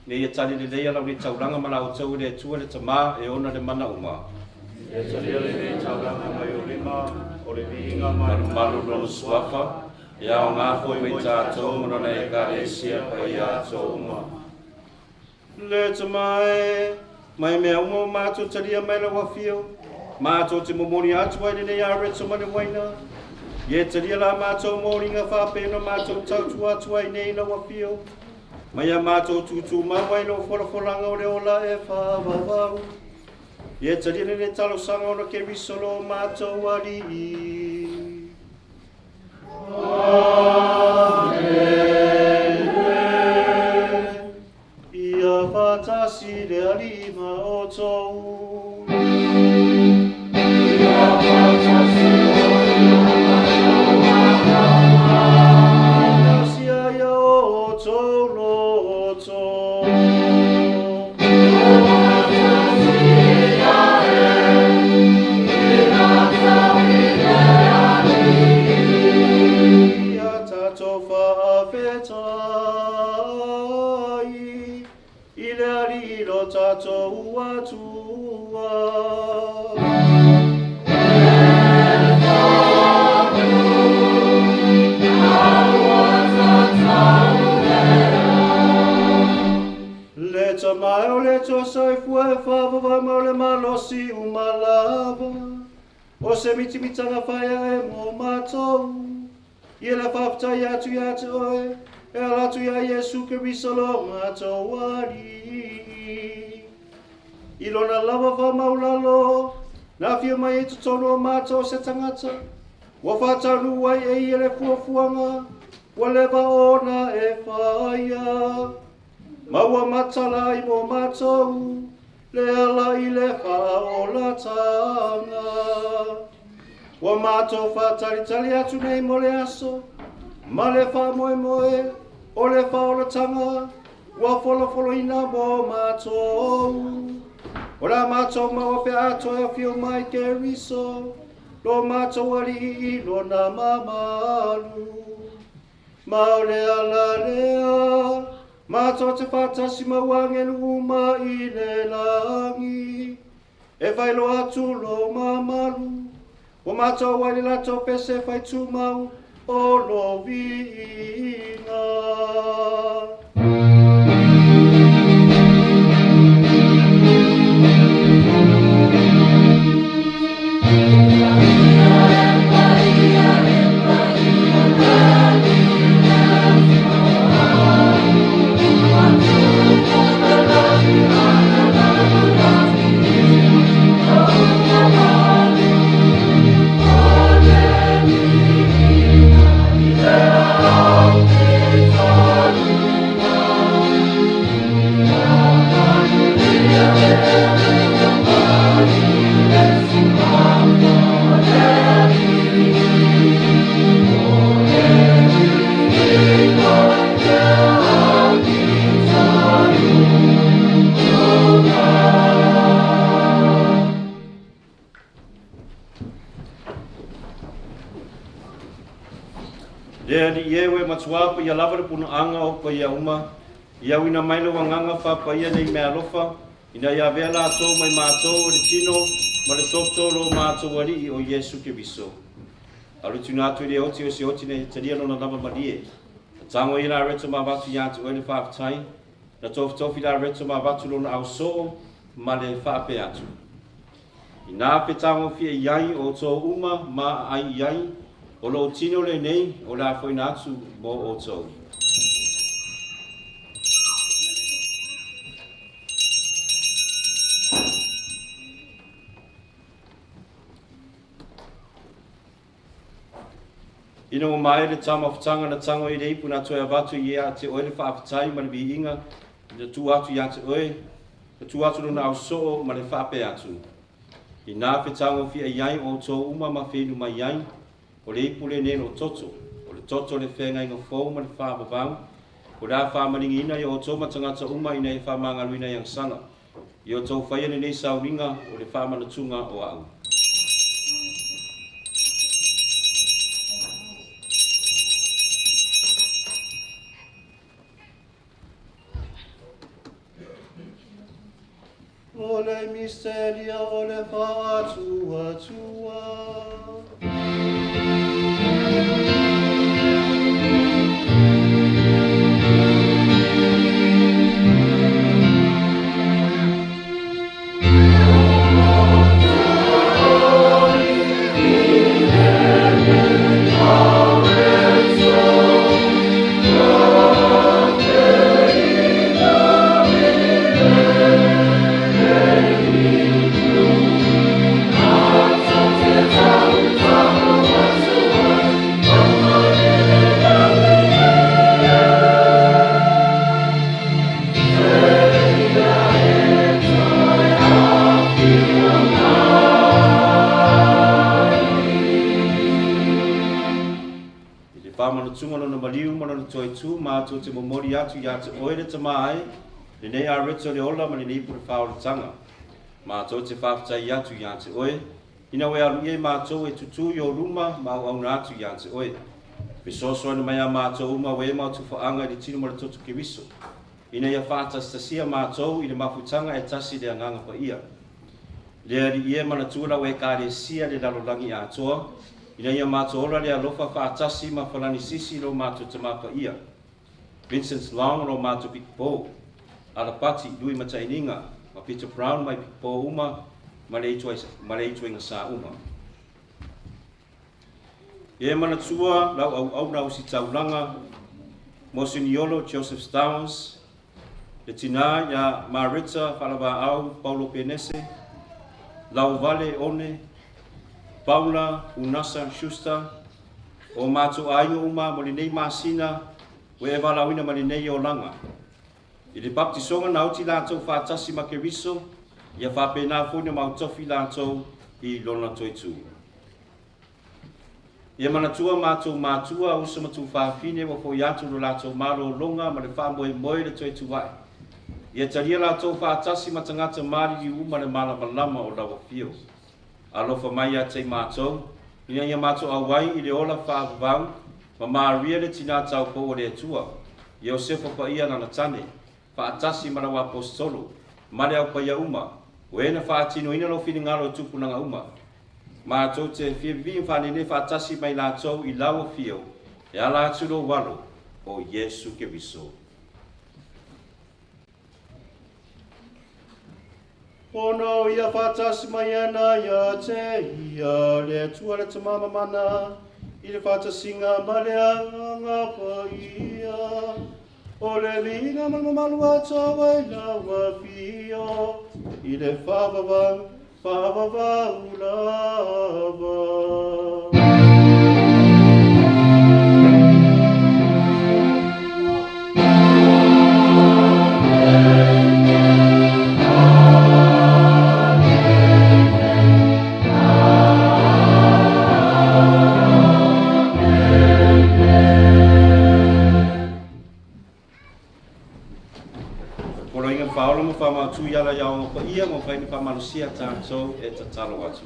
ina ia tali lelei a lau nei taulaga ma la outou e le Atua le Tamā e ona le mana uma. Ia talia lenei taulaga mai ou lima, o le viiga ma le Malumalu Lona Suafa, e aoga foi mo i tatou ma Lona Ekalesia paia atoa uma. Le Tamā e, mai mea uma ua matou talia mai lau afio, Matou te momoli atu ai lenei areto ma le uaina, ia e talia la matou moliga faapea ona matou tautua atu ai nei i lau afio, ma ia matou tutumau ai i lou folafolaga o le ola e faavavau. Ia e talia lenei talosaga ona Keriso lo matou Alii. Ia faatasi le Alii ma outou. Ia faatasi Tausia ia outou loto. Ia tatou faafetai i le Alii lo tatou Atua. Le Tama e o le Atua soifua e faavavau ma o le malosi uma lava, o se mitimitaga faiae mo matou. Ia le faafetai atu ia te oe, e ala atu iā Iesu Keriso lo matou Alii. I lona lava faamaulalo, na afio mai ai i totonu o matou se tagata, ua faataunuu ai e ia le fuafuaga ua leva ona e faia, ma ua matala ai mo matou le ala i le faaolatanga. Ua matou faatalitali atu nei mo le aso ma le faamoemoe o le faaolataga ua folafolaina mo matou. O le a matou maua pe a toe afio mai Keriso, lo matou Alii i lona mamalu. Ma o le ala lea, matou te faatasi ma ua agelu uma i le lagi, e faailoa atu lo mamalu, ua matou ai le latou pese faitumau o lo viiga. Le Alii e, ua e matuā paia lava le punaaga o paia uma, ia auina mai lou Agaga faapaia nei meaalofa, ina ia avea latou mai matou o le tino ma le toto o lo matou Alii o Iesu Keriso. Alu tuina atu i le oti o se oti ina ia talia lona lava malie. Na tago ia Lareto ma avatu ia te oe le faafetai, na tofitofi Lareto ma avatu lona ausoo ma le faapea atu. Inā fetagofie i ai outou uma ma aai i ai, o lou tino lenei o le a foina atu mo outou. Ina ua maea le taumafataga na tago i le ipu na toe avatu ia te oe le faafetai ma le viiga, na tuu atu ia te oe, na tuu atu lona ausoo ma le faapea atu. Inā fetagofie i ai outou uma ma feinu mai ai, o le ipu lenei lou toto, o le toto o le feagaiga fou ma le faavavau, o le a faamaligiina i outou ma tagata uma ina ia faamagaloina i agasala. Ia outou faia lenei sauniga o le faamanatuga o a'u. O le misteria o le faatuatua. ma lona maliu ma lona toetū, matou te momoli atu iā te Oe le Tamā e, lenei areto o le ola ma lenei pule faaolataga. Matou te faafetai atu iā te Oe, ina ua e aluia i matou e tutū i Ō luma ma auauna atu iā te Oe. Fesoasoani mai iā matou uma ua e ma tufaaga i le tino ma le toto Keriso, ina ia faatasitasia matou i le mafutaga e tasi i le Agaga Paia. Le Alii e, manatua lau Ekalesia i le lalolagi atoa, ina ia matou ola le alofa faatasi ma Falanisisi lo matou Tamā Paia, Vincent Long lo matou Pikopo, Alapati, Lui Matailiga ma Peter Brown ma pikopo uma ma le ituaiga sa uma. E manatua lau auauna ositaulaga Mosiniolo Joseph Stowers, le tinā iā Marita Faalavaau Paulo Penese, Lauvale One, Paula Unasa Schuster, o matou aiga uma mo lenei masina ua e valaauina mai lenei olaga. I le baptisoga na oti latou faatasi ma Keriso, ia faapena foi na mautofi latou i lona toetū. Ia manatua matou matua uso ma tuafafine ua fo'i atu lo latou malōlōga ma le faamoemoe le toetū ae. Ia talia latou faatasi ma tagata maliliu uma i le malamalama o lau afio. Alofa mai ia te i matou, ina ia matou auai i le ola faavavau ma Maria le tinā taupou o le Atua, Iosefa paia lana tane, faatasi ma lau aposetolo, ma le au paia uma, o e na faatinoina lou finagalo i tupulaga uma. Matou te fia vivii ma faanenē faatasi ma i latou i lau afio, e ala atu i lou Alo, o Iesu Keriso. Ona o ia faatasi mai ana ia te ia le Atua le Tamā mamana i le faatasiga ma le Agaga Paia. O le viiga ma le mamalu atoa i lau afio i le faavavau faavavau lava. Poloaiga Faaola ma Faamautū i ala i aoga paia ma mafai ona faamalosia tatou e tatalo atu.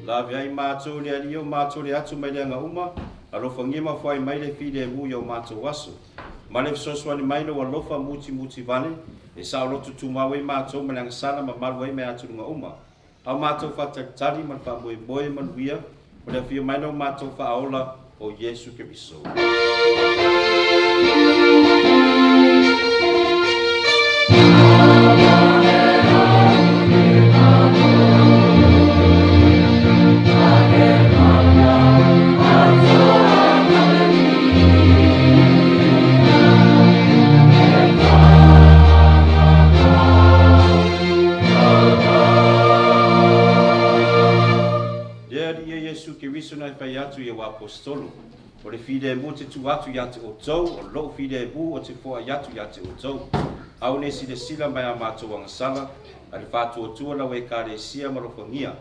Lavea ai matou e le Alii o matou le atu mai leaga uma, alofagia ma foai mai le filemu i o matou aso. Ma le fesoasoani mai lou alofa mutimuti vale, e saoloto tumau ai matou ma le agasala ma malu ai mai atunuga uma. A o matou faatalitali ma le faamoemoe manuia, o le afio mai o lo matou Faaola o Iesu Keriso. atu i au Aposetolo, O le filemu ou te tuu atu ia te outou, o lou filemu ou te foai atu ia te outou. Aua ne i silasila mai a matou agasala, a le faatuatua lau Ekalesia ma alofagia.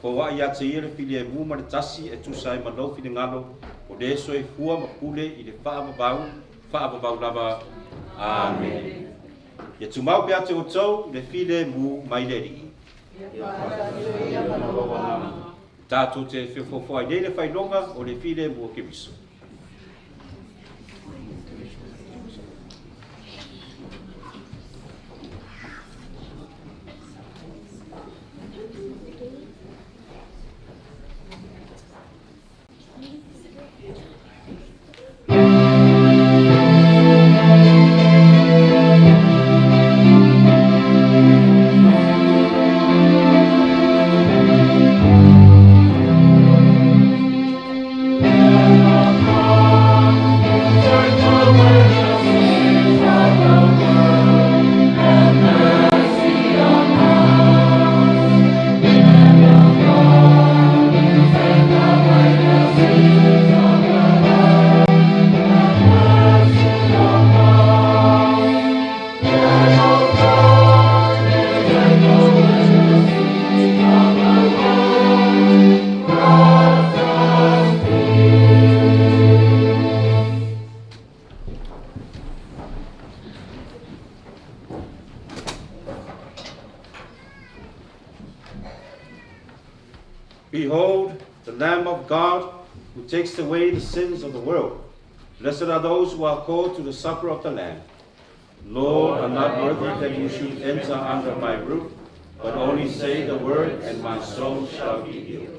Foai ia te ia le filemu ma le tasi e tusa ai ma lou finagalo, o le soifua ma pule i le faavavau, faavavau lava. Amene. Ia tumau pea te outou le filemu mai le Alii. Tatou te fefofoai nei le failoga o le filemu o Keriso. Behold, the Lamb of God who takes away the sins of the world. Blessed are those who are called to the supper of the Lamb. Lord, I'm not worthy that you should enter under my roof, but only say the word, and my soul shall be healed.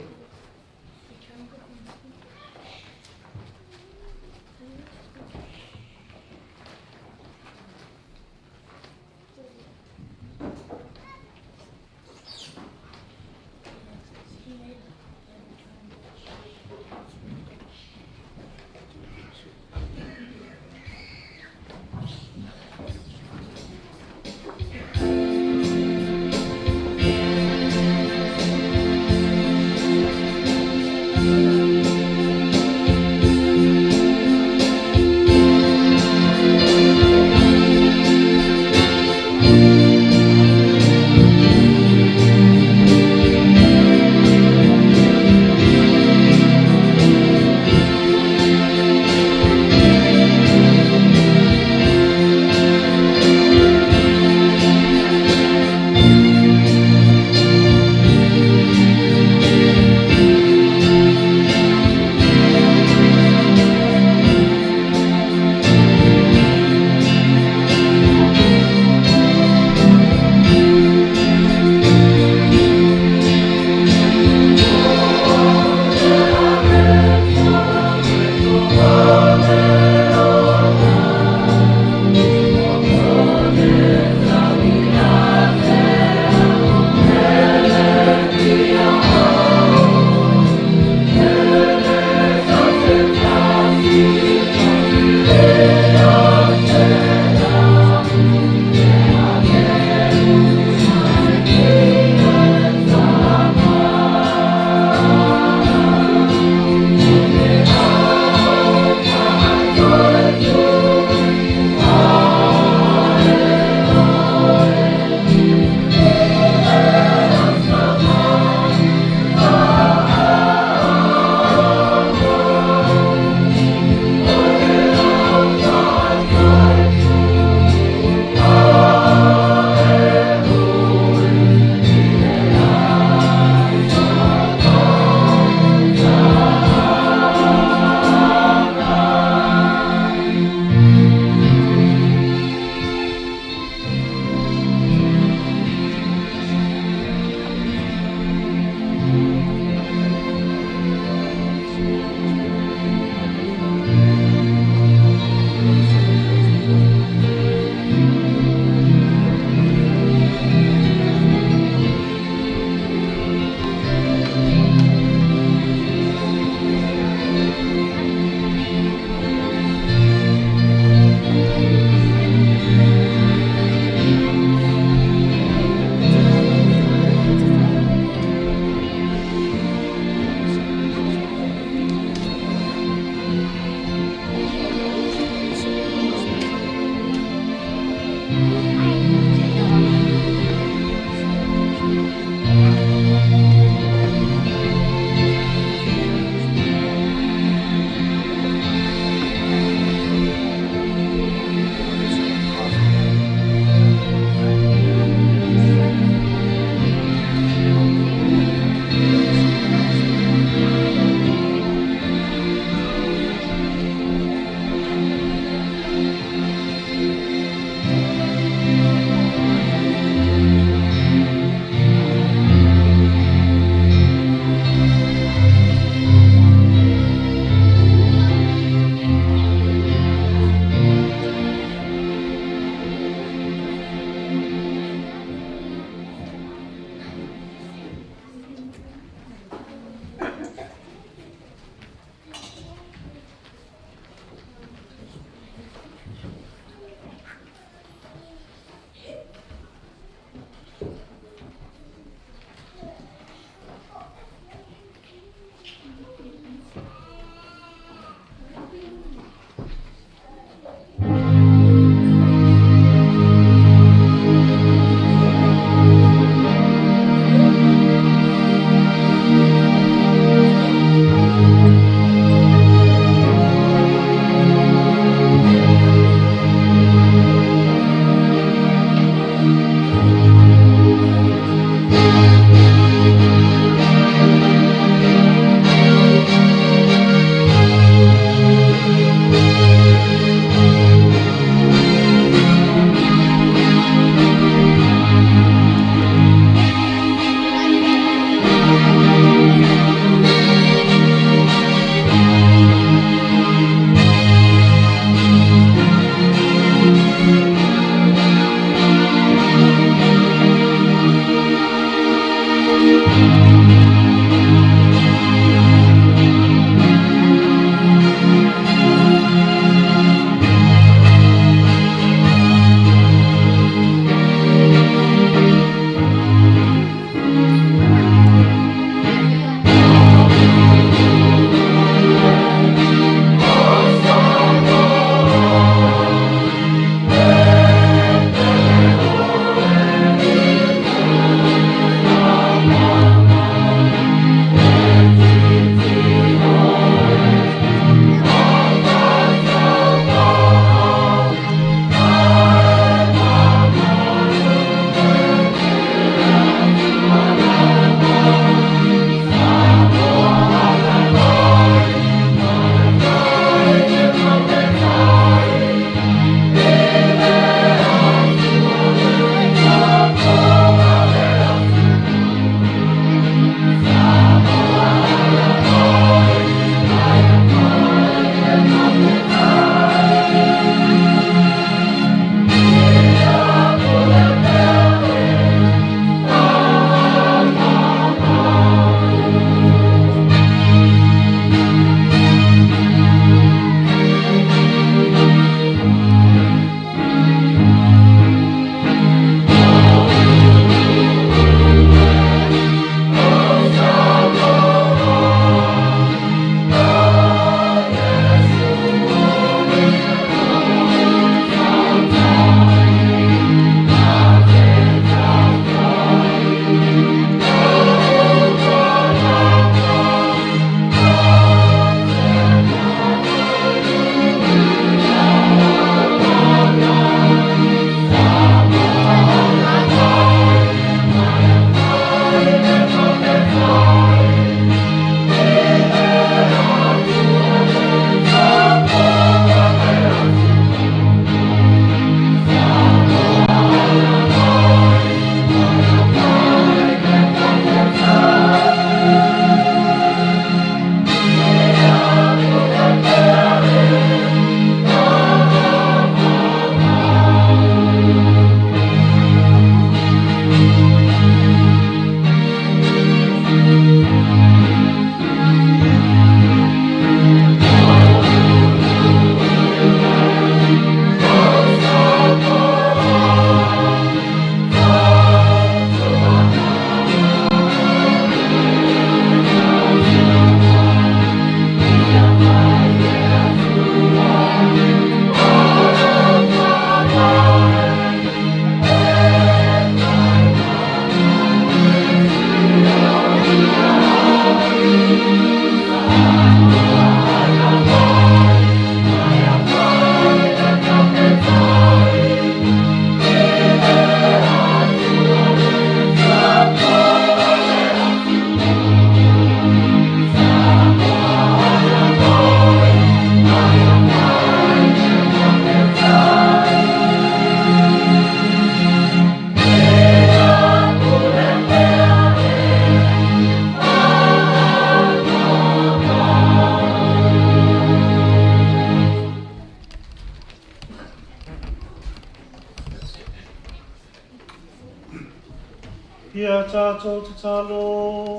Ia tātou tatalo.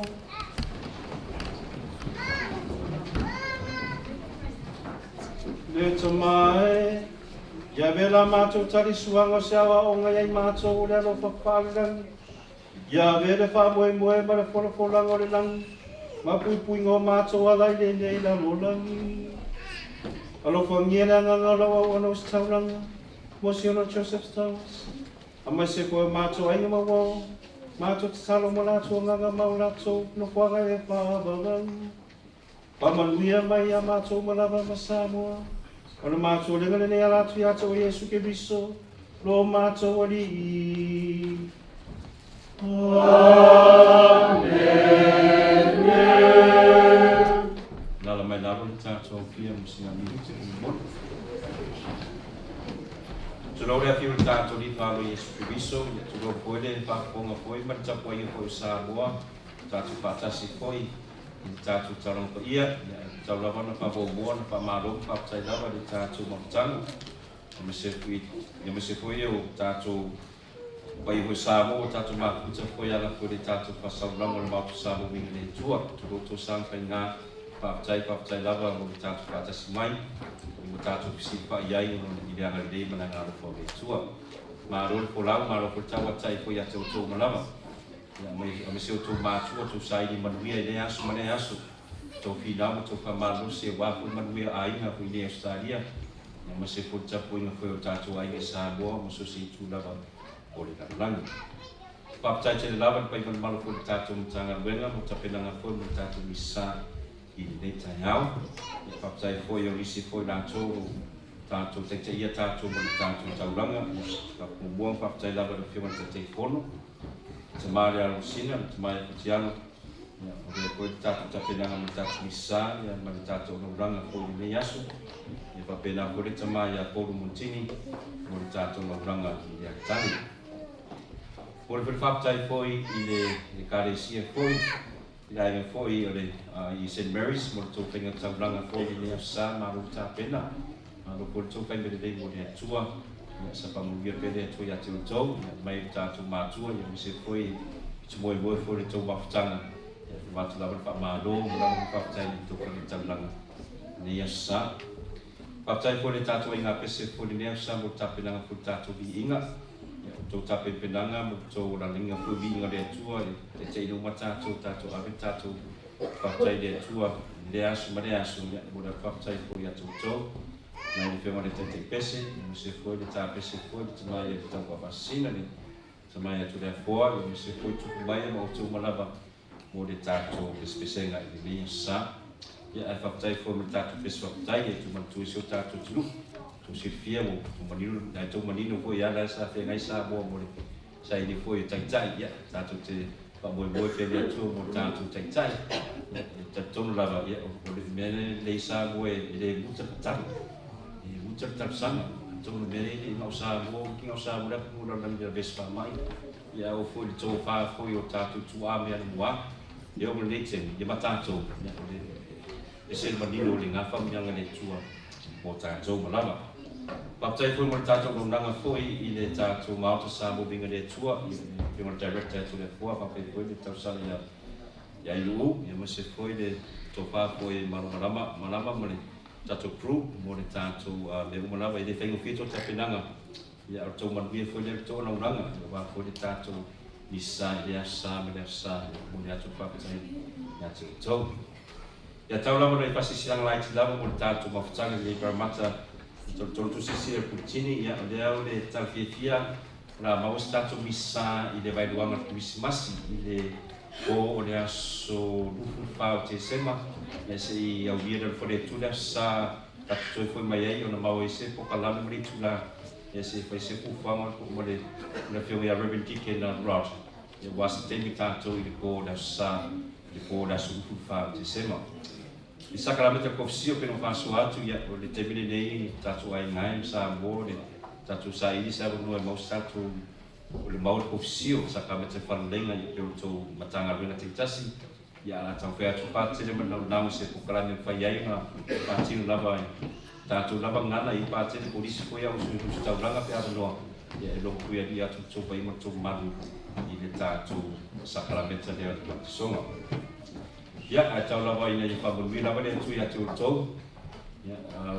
Le tamae, ia vela mātou tali suanga o se awa o ngai ai mātou o le alofa whaalirangi. Ia vele wha moe moe ma le folafolanga o le langi, ma pui ngō mātou ala i le nei la lolangi. Alofa ngia le anganga o lau au ana o se tauranga, mo si ono Joseph Stowers. A mai se koe mātou ainga mawao, mātou te talo mo lātou nganga mau lātou, no whanga e whaavalau. Pamanuia mai a mātou malava ma Samoa, o na mātou lenga le nei a lātou i ata o Iesu Keriso, lo mātou alii. Amen. Lala mai lalo le tātou fia mo singa mihi te umoni. Tulou le afio le tātou li whalo Iesu Keriso, ia tulou foi le whakaponga foi ma le tapuaiga foi o Samoa, tātou whaatasi foi, i le tātou tauranga pa ia, ia tau lava na whaamōmōa na whaamāro, whaapatai lava le tātou mafutaga. Ia ma se foi o tātou pai hoi Samoa, o tātou mafuta foi ala foi le tātou whasauranga o le Maota Samoa winga le tua. Tulou tō sang whai ngā whaapatai lava mo le tātou whaatasi mai, i mo tātou pisiri wha iai o i le anga lei mana ngā rofa o le tua. Māro le folau, māro fo le tau atai foi a te o tō malava. Ia me se o tō mātua, tō saili manuia i le aso ma le aso. Tō whinau ma tō whamalo se wā foi manuia a inga foi le Australia. Ia ma se foi tapu inga foi o tātou ainga Samoa, mo so se itu lava o le lalolagi. Whaapatai te le lava le pai manumalo foi le tātou matanga luenga, mo tapenanga foi mo le tātou misa i le nei taiao. Ia whaapatai foi o nisi foi lātou o tātou teite ia tātou mo le tātou tauranga, mo mua whaapatai lava le whionga te te fono. Te maare aro sina, te maare kutiano, ia o le koe te tātou tapenanga mo le tātou misa, ia ma le tātou nauranga foi le nei aso. Ia whapena koe le tama ia Paulu Montini mo le tātou nauranga i le akatani. Mo le whaapatai foi i le karesia foi, i le ainga foi o le i St. Mary's, mo le tō whainga tauranga foi i le sa maro tāpena. Maro ko le tō whainga le mo le atua, ia sa pamuia pere atua ia te utou, ia mai le tātou mātua, ia mise foi i te moe moe foi le tō mafutanga. Ia te mātu lava le whaamāro, mo lava le whaapatai le tō whainga tauranga. Nei sa. Whaapatai foi le tātou ai ngā pese foi le nea sa mo le tāpenanga foi le tātou vi inga. Ia o tō tāpepenanga mo tō ralinga foi vi inga le atua, e te ino ma tātou, tātou ave tātou whaapatai le atua, le aso ma le aso, ia mo le whaapatai foi a tō tō. Mai le whionga le tete pese, ia mo se foi le tā pese foi le tamai e tau whawhasina le tamai atu le afoa, ia mo se foi tupu mai ma o tō malava mo le tātou pespesenga i le nei sa. Ia ai whaapatai foi mo le tātou pese whaapatai, e tū manatu i se o tātou tunu. Tō sirifia mo tō manino, nai tō manino foi ala sa whengai ngai sa moa mo le sa i le foi e taitai, ia tātou te whamoe moe pere atua mo le tātou taitai. Ia e tatono lava, ia o le mea le sa moe e le muta patari. E muta patari sanga. Tō mea le ngau sa moa, ki ngau sa moa le apu mo la vespa mai. Ia o foi le tō wha foi o tātou tū a mea na mua. Ia o le nei temi, ia ma tātou. Ia o le e se manino le ngā whamunyanga le tua o tātou malava. Whaapatai foi mo le tātou maunanga foi i le tātou Maota Samoa winga le tua, i le whionga le director atu le fua, whaapatai foi le tausala ia ilu, ia mase foi le tō wha foi malama, malama ma le tātou crew mo le tātou me umalava i le whaingo whito tapenanga. Ia o tō manuia foi le tō naunanga, ia wā foi le tātou misa i le asa ma le asa, mo le atu whaapatai ia te tau. Ia tau lava nei pasisianga lai ti lava mo le tātou mafutanga i le paramata tolu tu sisi e putini ia o lea o le tau fiafia la maua se tātou misa i le vailuaga le kerisimasi i le po o le aso 24 o Tesema ia se i aulia le fole atu le aso sa tatou toe foi mai ai ona maua ai se pokalame ma le itula ia se fai se fuafuaga mo le afioga ia Reverend Deacon Rod ia ua se taimi tātou i le po o le aso sa le po o le aso 24 o Tesema. I sakaramete kofisio pe no whasoa atu ia o le temine nei tātou ai ngai sa mo le tātou sa ili sa no e mau tātou o le mau kofisio sakaramete whanalenga i pe o tō matanga ruena te tasi ia ala tau whea atu pātele ma nau nau se pokalame whai ai ngā pātino lava i tātou lava ngana i pātele polisi foi au sui husu tauranga pe ava noa Ia e logo foi ali atu tou vai ma tou malu i le tatou sakarameta lea o le baptisoga. Ia ae tau lava ina ia faamanuia lava le Atua ia te outou, ia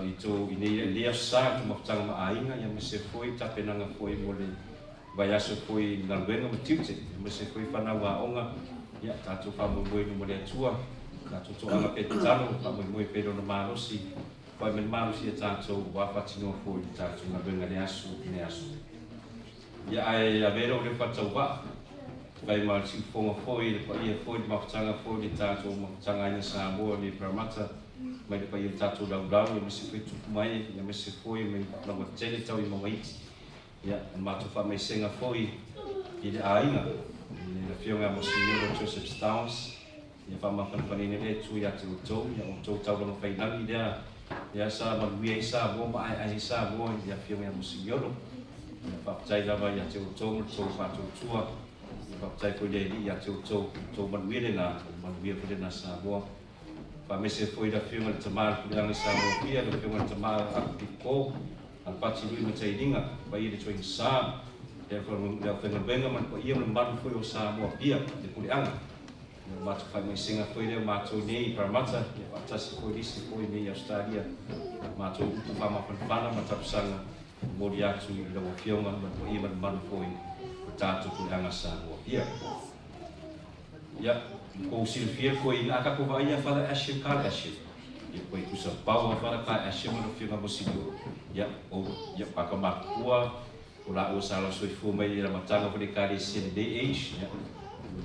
i tou i nei lenei aso sa i tou mafutaga ma aiga, ia aemaise foi tapenaga foi mo le vaiaso foi i galuega ma tiute, aemaise foi fanau aoga, ia tatou faamoemoe i luma o le Atua, tatou toaga pea tatalo, faamoemoe pea i Lona malosi, Whai me malosi e tātou wā whatinoa foi i tātou galuega le aso i le aso. Ia ae avea lou leo faatauvaa, whai ma le siufofoga foi, le paia foi, le mafutaga foi, le tātou mafutaga aiga Samoa nei Parramatta, mai le paia o le tātou laulau, aemaise foi tupu mai, aemaise foi mai laua tele tau i mauga iti. Ia, le matou faamaisega foi i le aiga, i le afioga ia Monsignor Joseph Stowers, ia faamafanafanaina le Atua ia te outou, ia outou taulaga faiilagi lea, lea sa manuia ai Samoa ma aeae ai Samoa i le afioga ia Monsignor. Ia faafetai lava ia te outou ma le tou faatuatua, ia faafetai foi le Alii ia te outou, outou manuia lena, manuia foi lena Samoa. Faamaise foi i le afioga i le Tama o le Puleaga i Samoa Apia, le afioga i le Tama Akupiko, Alapati Lui Matailiga, le paia i le Tuaiga Sa, le aufaigaluega ma le paia ma le mamalu foi o Samoa Apia, le Puleaga. Ia o matou faamaisega foi lea o matou nei i Parramatta, ia faatasi foi le isi foi nei i Ausetalia, matou upu faamafanafana ma tapusaga momoli atu i lau afioga ma le paia ma le mamalu foi o tatou Puleaga Samoa Apia. Ia, ua kou silafia le koe ina a tatou vaai ia Father Asher, Carl Asher. Ia, koe tusa pau a Father Carl Asher ma le afioga Mosinio. Ia, o, ia, paka matutua, o laua sa lau soifua mai i le amataga o le Ekalesia i lenei age, ia, o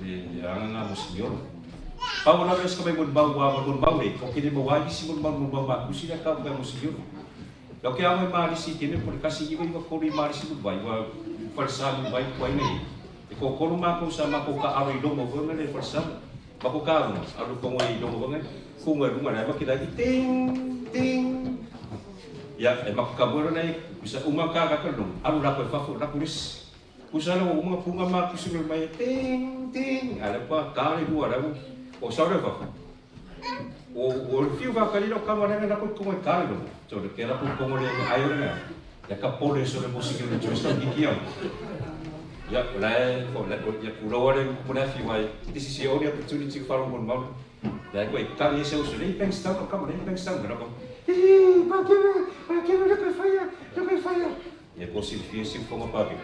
le, le agaga Mosiniolo. Pau o lalo ia se ka mai molimau ua molimau nei, ko ke le maua ai nisi molimau molimau makusi lea kau mai Mosiniolo. Lau ke ao mai malisi i teme po le 1993 i malisi mulivai, ua falesa mulivai tuai nei. E toatolu matou sa matou taaalo i loma foi le falesa. Matou taaalo alu tongo i loma foi kuga i luga le ma kila ting ting. Ia e matou tamoe lona e kusa uma ka ka ka loma alu latou i fafo latou le isi. Kusa le uma punga ma kusi mai ting ting ale pa ka le lua le o sa le fafo. O o le fiu va kali lo kama le na ko kongo ka le loma. So le ke la ko kongo le ai o le ya ka pole so le musiki le joyce ki ki Ya, o la o la ya kula wale mo na fi wai. This is your only opportunity to follow mon mau. La ko e kali se usu le Bankstown o kama le Bankstown na ko. Eh, pa ke pa ke le ko fire, le ko fire. Ya ko si fi si fonga pa ke.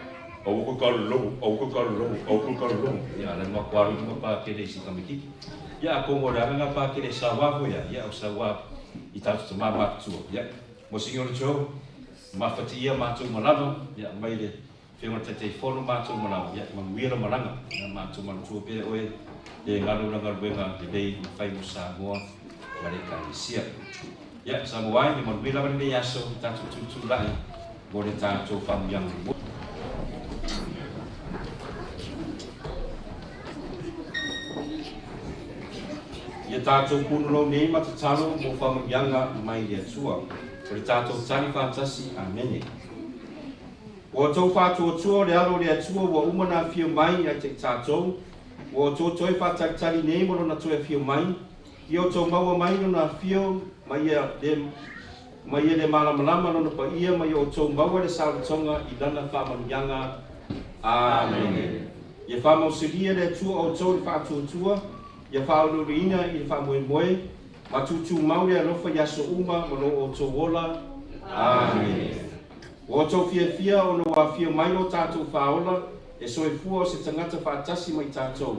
Au ko ka lo, au ko ka lo, au ko ka lo. Ya le ma kwaru ma pa ke le si kamiki. Ya ko mo la nga pa ke le sa wa ya, ya o sa wa i tatu te mama tua. Ya, mo Signor Joe, mafatia mātou malava, ya mai le whionga te te fono mātou malava, ya manuia la malanga, ya mātou manutua pea oe, le ngalo la galuega le lei ma whai mo Samoa, ma le Ekalesia. Ya, Samoa ai, manuia lava lenei aso, i tātou tūtū lai, mo le tātou whamuianga. Ia tātou punolou nei ma tatalo mo whamuianga mai le Atua. O le tātou tali whātasi, amene. Ua tou whātuatua o le alo o le Atua ua uma na whio mai ia te tātou. Ua outou toe whātalitali nei mo lona toe whio mai. Ia o tou maua mai lona whio mai ia le mai ia le malamalama lona paia mai o tou maua le saolotoga i lana faamanuiaga. Amene. Ia faamausilia le Atua outou i le faatuatua, ia faauluuluina i le faamoemoe, ma tutumau le alofa i aso uma ma lo outou ola. Amene. Ua outou fiafia ona ua afio mai lo tatou Faaola e soifua o se tagata faatasi ma i tatou.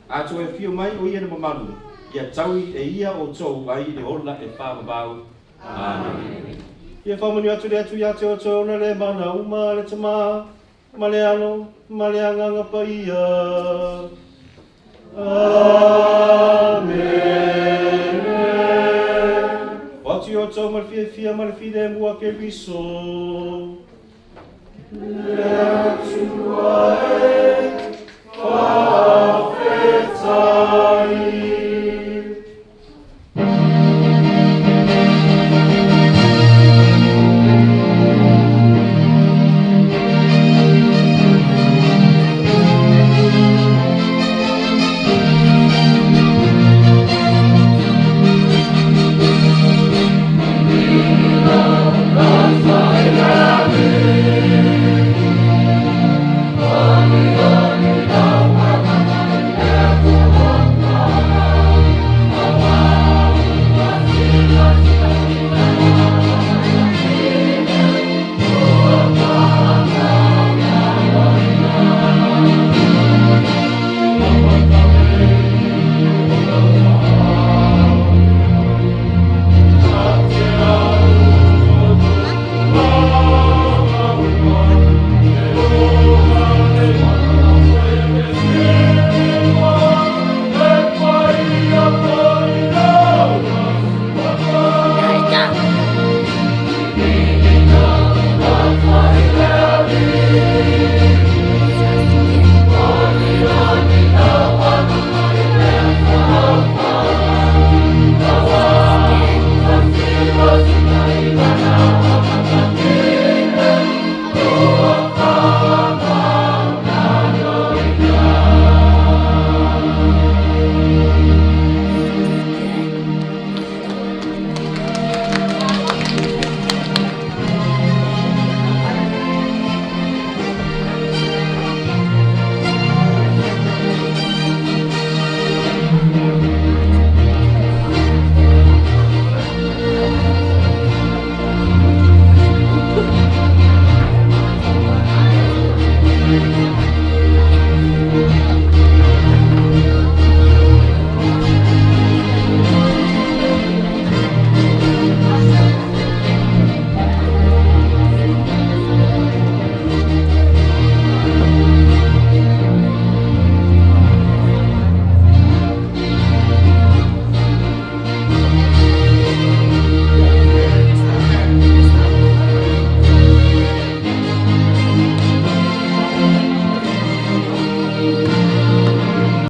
A toe afio mai o ia le mamalu, ia taui e ia outou ai le ola e faavavau. Amene. Ia faamanuia atu le Atua ia te outou ona le mana uma le Tama ma le Alo ma le Agaga Paia. Amene. O atu i outou ma le fiafia ma le filemu a Keriso. Le